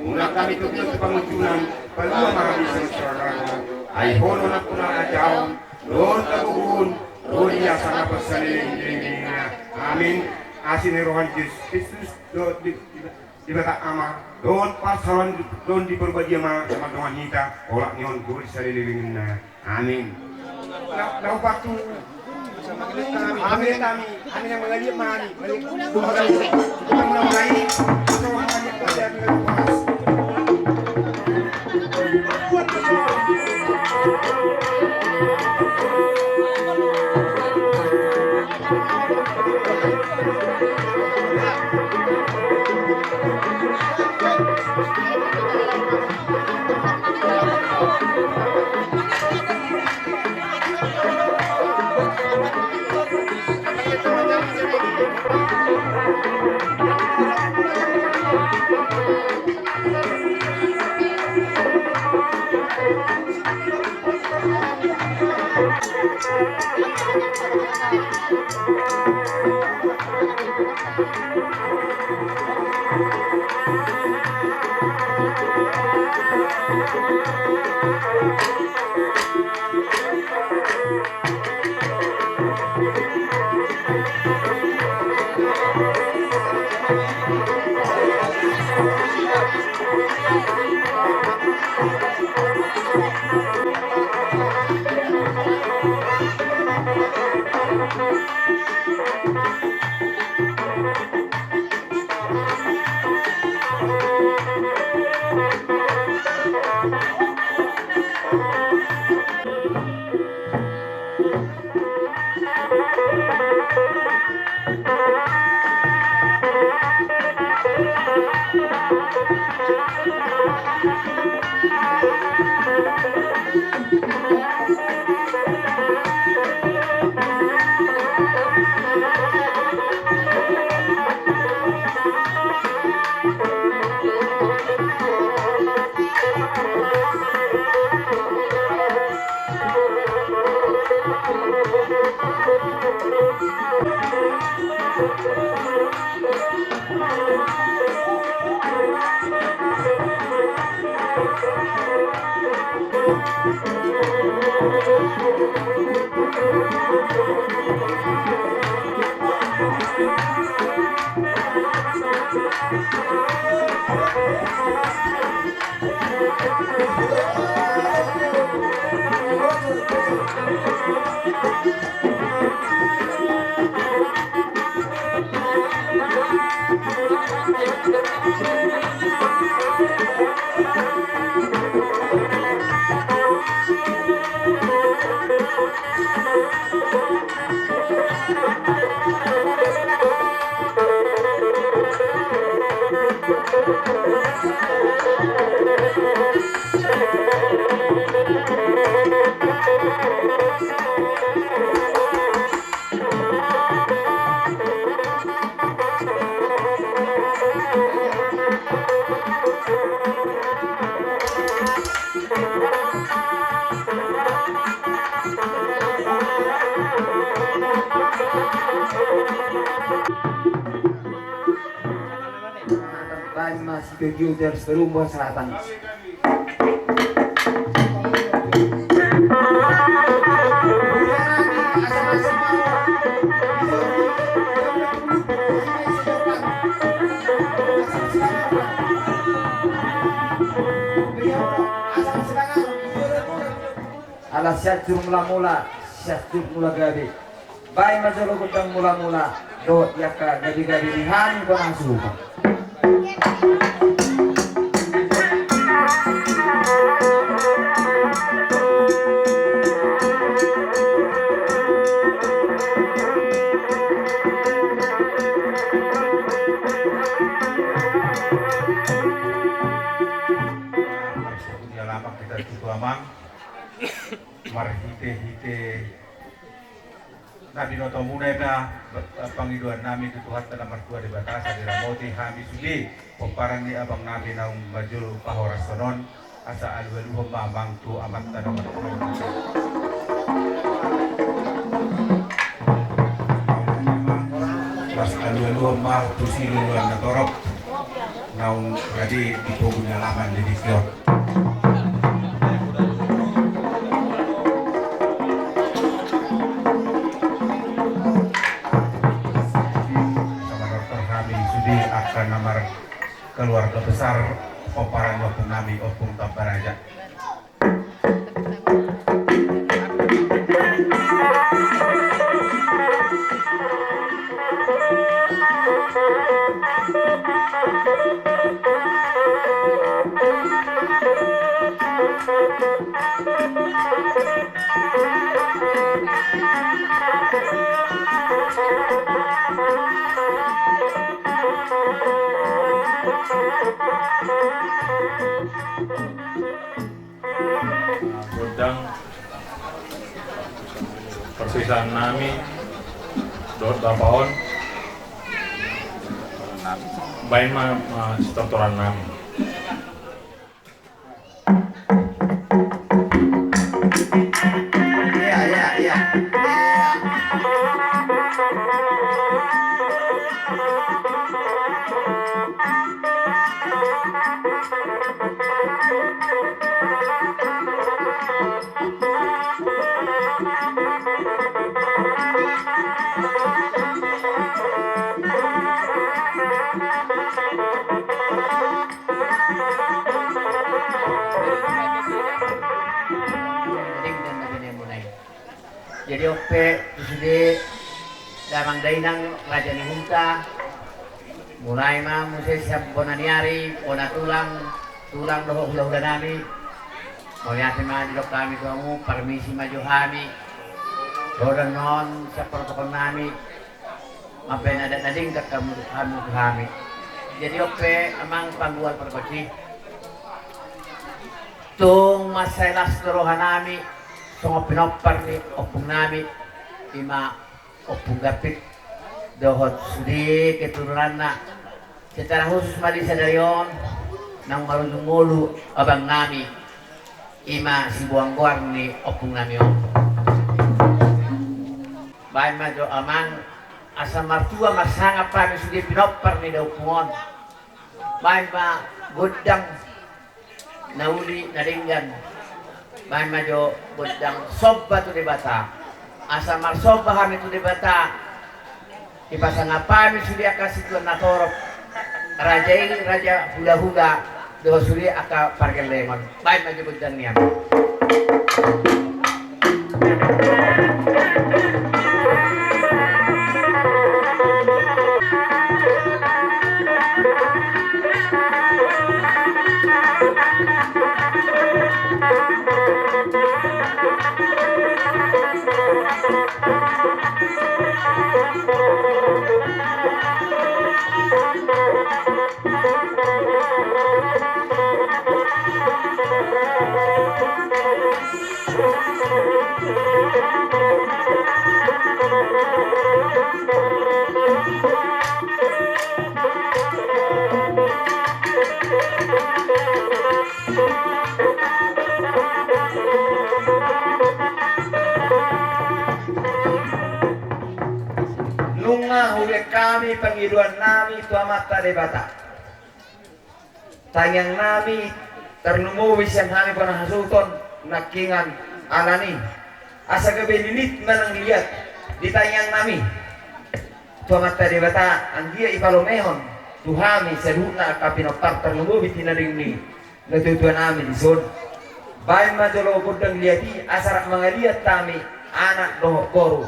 Unang hami togihon tu pangunjunan, palua ma hami sian harajaon. Ai Ho do nampuna harajaon dohot hagogoon dohot hasuhuton saleleng ni lelengna. Amin. Asi ni roha ni Jesus Kristus dohot Debata Ama dohot parsaoran ni Tondi Parbadia ma na mardongan hita, olat ni on dohot saleleng ni lelengna. Amin. Na, na umpatu. Amin, amin. Amin, amin. Amin, amin. Sidodio dari Serumbah Selatan. Ala sianjur mula-mula, sianjur mula gabe. Baen ma jolo gondang mula-mula dohot di angka gabe-gabe di hami bona suka. Di alaman kita tutu amang marhite-hite na binoto muna ina pangidoan nami tu Tuhanta na martua Debata asa diramoti hami sude pomparan ni abang nami naung manjalo pahorashon on. Asa alu-aluhon ma amang tu amanta na martua. Asa alu-aluhon ma tu siluluan na torop naung rade di pogu ni alaman di disi on. Sama dokter kami sude angka na markeluarga besar pomparan ni ompung nami, Ompung Tambaraja. Gondang perpisahan nami dohot bapa on. Baen ma, ma sitortoran nami. Jadi on pe tu sude damang dainang raja ni huta. Mulai ma muse sian bona ni ari, bona tulang, tulang dohot hula-hula nami. Mauliate ma didok hami tu hamu, parmisi ma jo hami. Dohot annon sian protokol nami. Mambaen adat na denggan hamu tu hami. Jadi on pe amang panggual pargonsi, tung mansai las do roha nami songon pinompar ni ompung nami, ima Ompung Gapit dohot sude keturunanna. Secara khusus ma di sadari on naung marujung ngolu abang nami, ima siboan goar ni ompung nami on. Baen ma jo amang, asa martua marsangap hami sude pinompar ni daompung on. Baen ma gondang na uli na denggan. Baen ma jo gondang somba tu Debata. Asa marsomba hami tu Debata, dipasangap hami sude angka situan na torop, raja i, raja hula-hula, dohot sude angka pargellengon. Baen ma jo gondang nian. Nunga hubaen hami pangidoan nami tu Amanta Debata. Tangiang nami, tarlumobi sian hami bona hasuhuton nangkiningan, alani asa gabe lilitna nang liat di tangiang nami. Tu Amanta Debata anggiat i palomehon tu hami saluhutna angka pinompar, tarlumobi tinading ni natuatua nami dison. Baen ma jolo gondang liat i asa rap mangaliat hami anak dohot boru.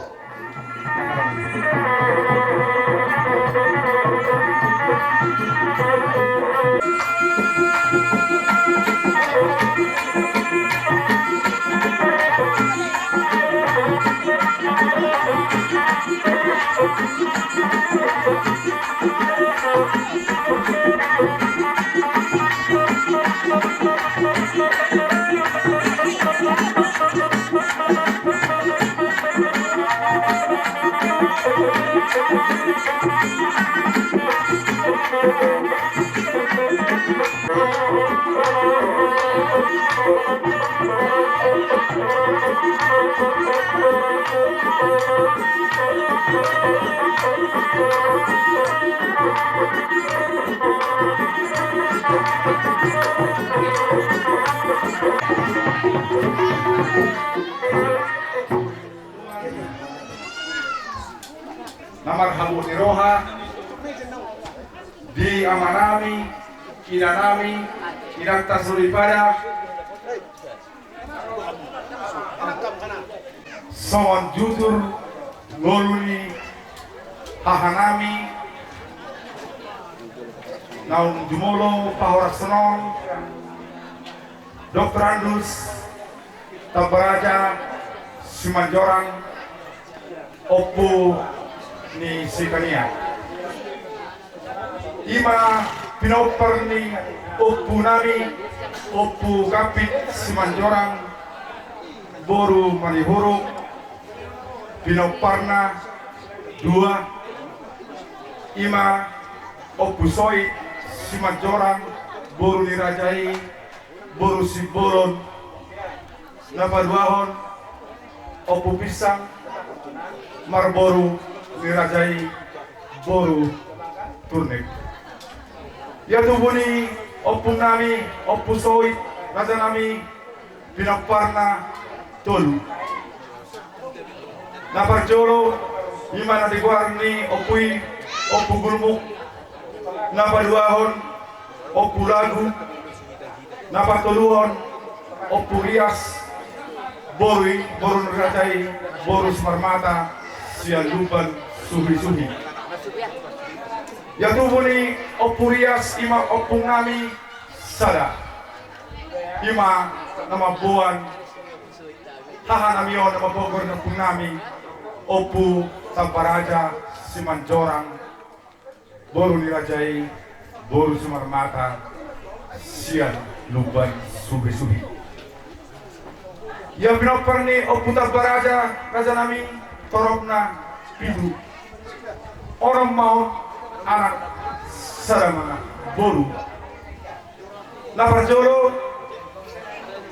Na marhabot ni roha di amanami, inanami, inanta soripada, songon jutur ngolu ni hahanami naung jumolo pahorashon on, Doktorandus Tambaraja Simanjorang, Ompu ni Sikania. I ma pinompar ni ompunami, Ompu Gambit Simanjorang, boru Manihuruk, pinomparna dua, i ma Ompu Soit Simanjorang, boru ni raja i, boru Simbolon. Na paduahon, Ompu Pinsang, marboru ni raja i, boru Turnip. Ia tubu ni ompungnami, Ompu Soit, rajanami, pinomparna tolu. Na parjolo, i ma na digoar ni ompu i, Ompu Gulmuk. Na paduahon, Ompu Lagu. Na patoluhon, Ompu Rias, boru i, boru ni raja i, boru Simarmata, sian Lumban Suhisuhi. Ia tubu ni Ompu Rias, i ma ompungnami sada. I ma na mamboan hahanami on, na mamboan goar ni ompungnami, Ompu Tambaraja Simanjorang, boru ni raja i, boru Simarmata, sian Lumban Suhisuhi. Ia pinompar ni Ompu Tambaraja, rajanami, toropna pitu. Onom ma on anak, sada ma boru. Na parjolo,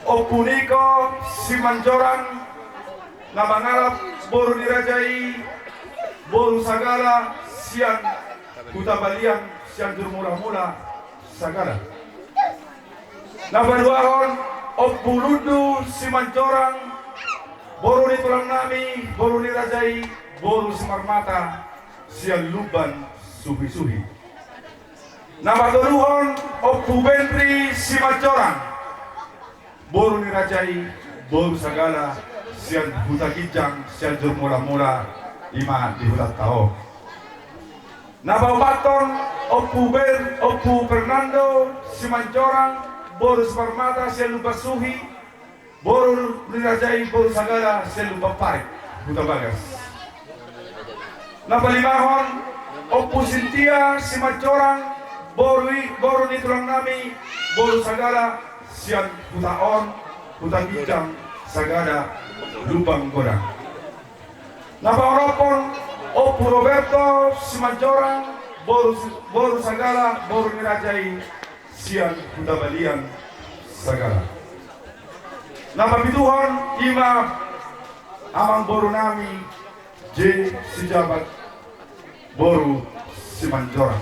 Ompu Niko Simanjorang, na mangalap boru ni raja i, boru Sagala, sian Huta Balian, Sianjur Mulamula, Sagala. Na paduahon, Ompu Lundu Simanjorang, boru ni tulangnami, boru ni raja i, boru Simarmata, sian Lumban Suhisuhi. Na patoluhon, Ompu Benri Simanjorang, boru ni raja i, boru Sagala, sian Huta Ginjang, Sianjur Mulamula, i ma di hutanta on. Na paopathon, Ompu Ber-, Ompu Fernando Simanjorang, boru Simarmata, sian Lumban Suhi, boru ni raja i, boru Sagala, sian Lumban Parik, Huta Bagas. Na palimahon, Ompu Sintia Simanjorang, boru i, boru ni tulangnami, boru Sagala, sian huta on, Huta Ginjang, Sagala, Lumban Godang. Na paonomhon, Ompu Roberto Simanjorang, boru, boru Sagala, boru ni raja i, sian Huta Balian, Sagala. Na papituhon, i ma amangborunami, J. Sijabat, boru Simanjorang.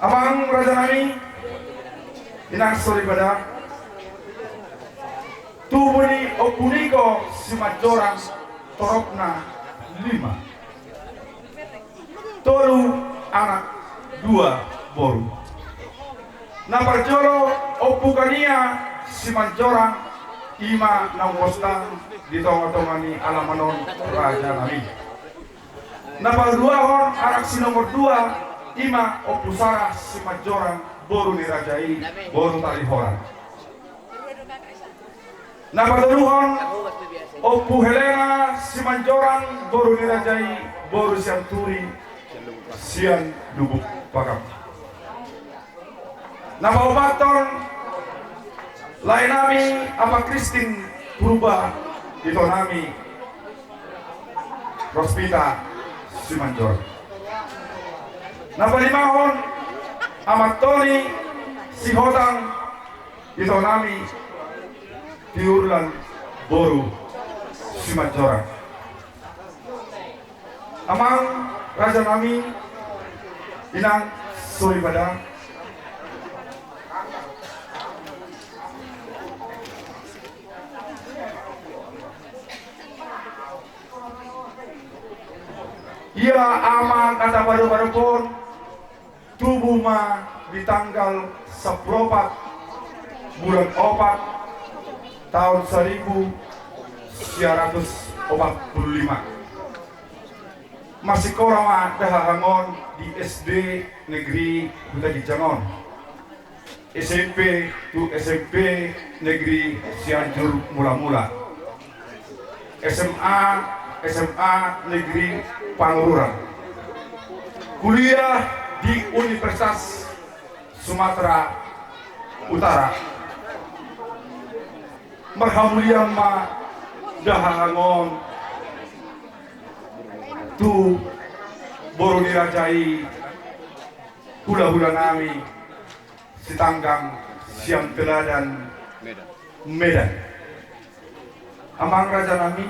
Amang raja nami, inang soripada, tubu ni Ompu Niko Simanjorang toropna lima. Tolu anak, dua boru. Na parjolo Ompu Kania Simanjorang, ima na umposta di tonga-tonga ni alaman on raja nami. Na paduahon anak si nomor dua, ima Ompu Sarah Simanjorang, boru ni raja i, boru Tarihoran. Na patoluhon Ompu Helena Simanjorang, boru ni raja i, boru sian Turi, sian Lubuk Pakam. Na paopathon lae nami Ama Kristin Purba, ito nami Rospita Simanjorang. Na palimahon Ama Toni Sihotang, ito nami Tiurlan, boru Simanjorang. Amang raja nami, inang soripada, ia amang kata pada pada pon tubu ma di tanggal sampulu opat bulan opat taon saribu sia ratus opat pulu lima. Masikola ma dahahang on di S D Negeri Huta Ginjang on, S M P tu S M P Negeri Sianjur Mula-mula, S M A, S M A Negeri Pangururan, kuliah di Universitas Sumatera Utara. Marhamulian ma dahahang on tu boru ni raja i, hulahula nami Sitanggang sian Teladan, Medan. Amang raja nami,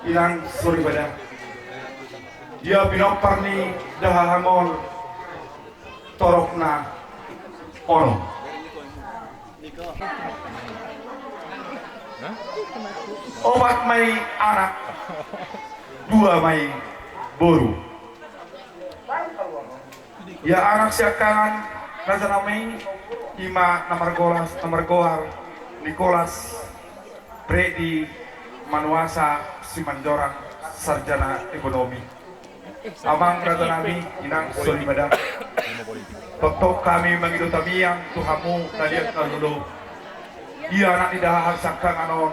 inang soripada, ia pinompar ni dahahang on toropna onom. Opat ma i anak, dua ma i boru. Ia anak siangkangan raja nami, ima na margolas, na margoar Nikolas Fredi Manuasa Simanjorang, sarjana ekonomi. Amang raja nami, inang soripada, tongtong hami mangido tangiang tu hamu na liat na lolo. Ia anak ni dahahang siangkangan on,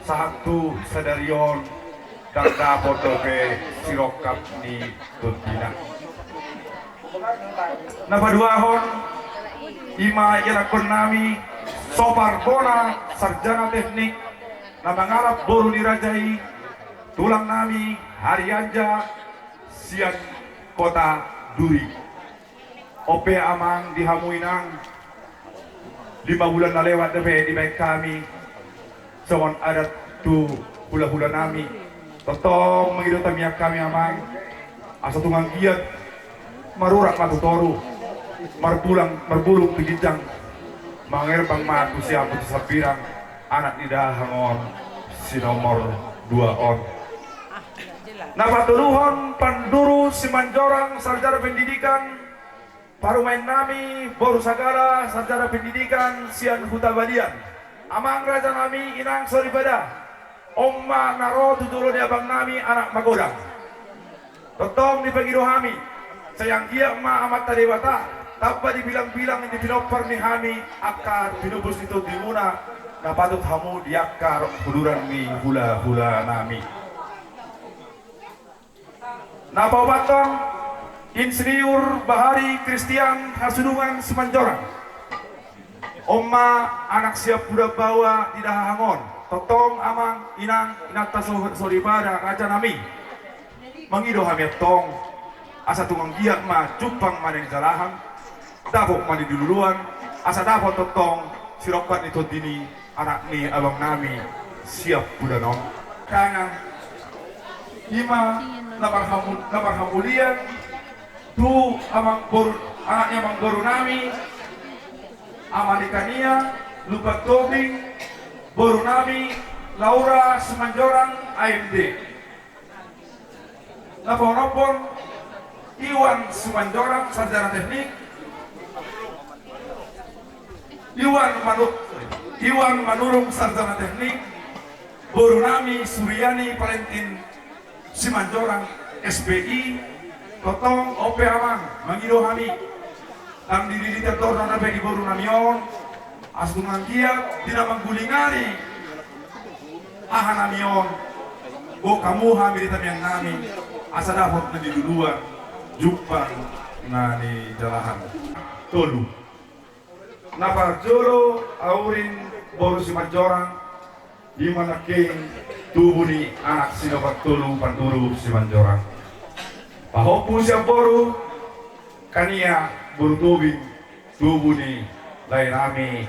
sahat tu sadari on, ndang dapot dope sirongkap ni tondina. Na paduahon, ima ianakhon nami Sopar Bona, sarjana teknik, na mangalap boru ni raja i, tulang nami Harianja sian Kota Duri. On pe amang, di hamu inang, lima bulan na lewat dope dibaen hami songon adat tu hulahula nami. Tongtong mangido tangiang hami amang, asa tung anggiat marurat ma tu toru, marbulang, marbulung tu ginjang, mangerbang ma tu siamun tu sambirang, anak ni dahahang on si nomor dua on. Na patoluhon Panduru Simanjorang, sarjana pendidikan, parumaen nami boru Sagala, sarjana pendidikan sian Huta Balian. Amang raja nami, inang soripada, on ma na ro tu jolo ni abang nami anak magodang. Tongtong dipangido hami, sai anggiat ma Amanta Debata tamba dibilangbilang di pinompar ni hami angka pinupus ni tondimuna, na patut hamu di angka uduran ni hulahula nami. Na paopathon Insinyur Bahari Kristian Hasudungan Simanjorang. On ma anak siampudan baoa di dahahang on. Tongtong amang, inang, inanta so-, soripada, raja nami, mangido hami antong, asa tung anggiat ma jumpang ma na nijalahan, dapot ma na niluluan, asa dapot tongtong sirongkap ni tondi ni anak ni abang nami siampudan on. Tangan, ima na marhamu-, na marhamulian tu amang boru, Anak ni amangboru nami, Ama Nikania Lumban Tobing, boru nami Laura Simanjorang, A M D. Na paonomhon, Iwan Simanjorang, sarjana teknik. Iwan Manu-, Iwan Manurung, sarjana teknik. Boru nami Suryani Valentin Simanjorang, S P I. Tongtong on pe, Amang, mangido hami, ndang dililiti andorna dope di boru nami on, asa tung anggiat di na manggulingani aha nami on, boan hamu hami di tangiang nami, asa dapot na niluluan, jumpang na nijalahan. Tolu. Na parjolo, aurin boru Simanjorang, di manangkin tubu ni anak sinopat tolu, Panduru Simanjorang. Pahompu sian boru, Kania boru Tobing, tubu ni lae nami,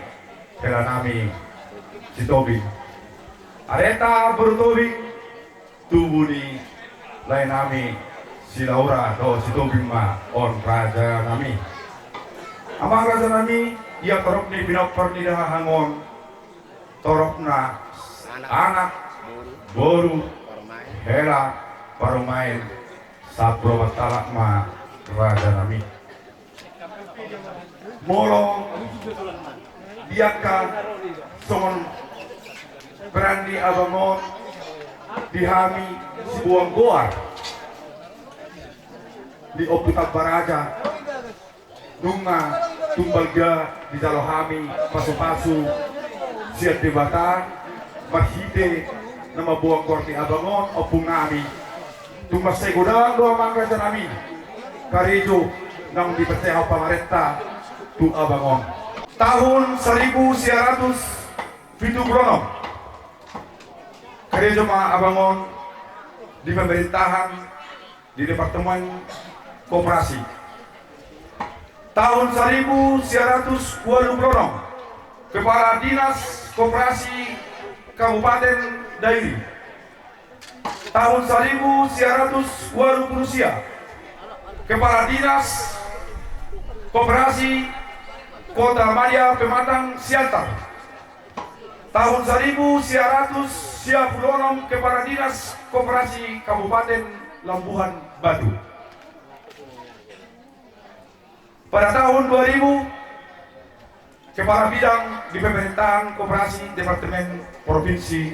hela nami, si Tobing. Areta boru Tobing, tubu ni lae nami, si Laura dohot si Tobing ma on, raja nami. Amang raja nami, ia torop ni pinompar ni Dahahang on, toropna anak, boru, hela, parumaen, sampulu opat halak ma, raja nami. Molo di angka songon peran ni abang on di hami siboan goar ni Ompu Tambaraja, nunga tung balga dijalo hami pasupasu sian Debata marhite na mamboan goar ni abang on, ompung nami. Tung mansai godang do, Amang raja nami, karejo naung dipercaya pamarenta tu abang on. Tahun saribu sia ratus pitu pulu onom, karejo ma abang on di pemerintahan, di Departemen Koperasi. Tahun saribu sia ratus ualu pulu onom, Kepala Dinas Koperasi Kabupaten Dairi. Tahun saribu sia ratus ualu pulu sia, Kepala Dinas Koperasi Kota Madya Pematang Siantar. Tahun saribu sia ratus sia pulu onom, Kepala Dinas Koperasi Kabupaten Labuhan Batu. Pada tahun dua ribu, Kepala Bidang di Pemerintahan Koperasi Departemen Provinsi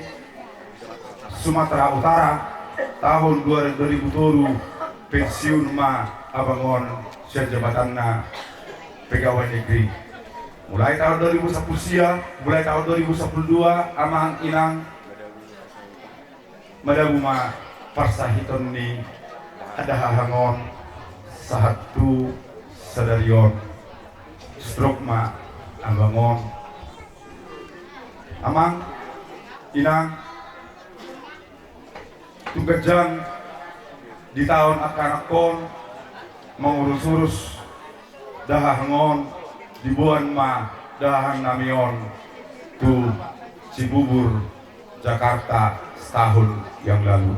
Sumatera Utara. Tahun dua ribu tolu, pensiun ma abang on sian jabatanna pegawai negeri. Mulai tahun dua ribu sampulu sia, mulai tahun dua ribu sampulu dua, Amang, Inang, madabu ma parsahiton ni Dahahang on sahat tu sadari on. Stroke ma abang on. Amang, Inang, tung ganjang di taon angka anakkon mangurus-urus Dahahang on, diboan ma Dahahang nami on tu Cibubur, Jakarta, setahun yang lalu.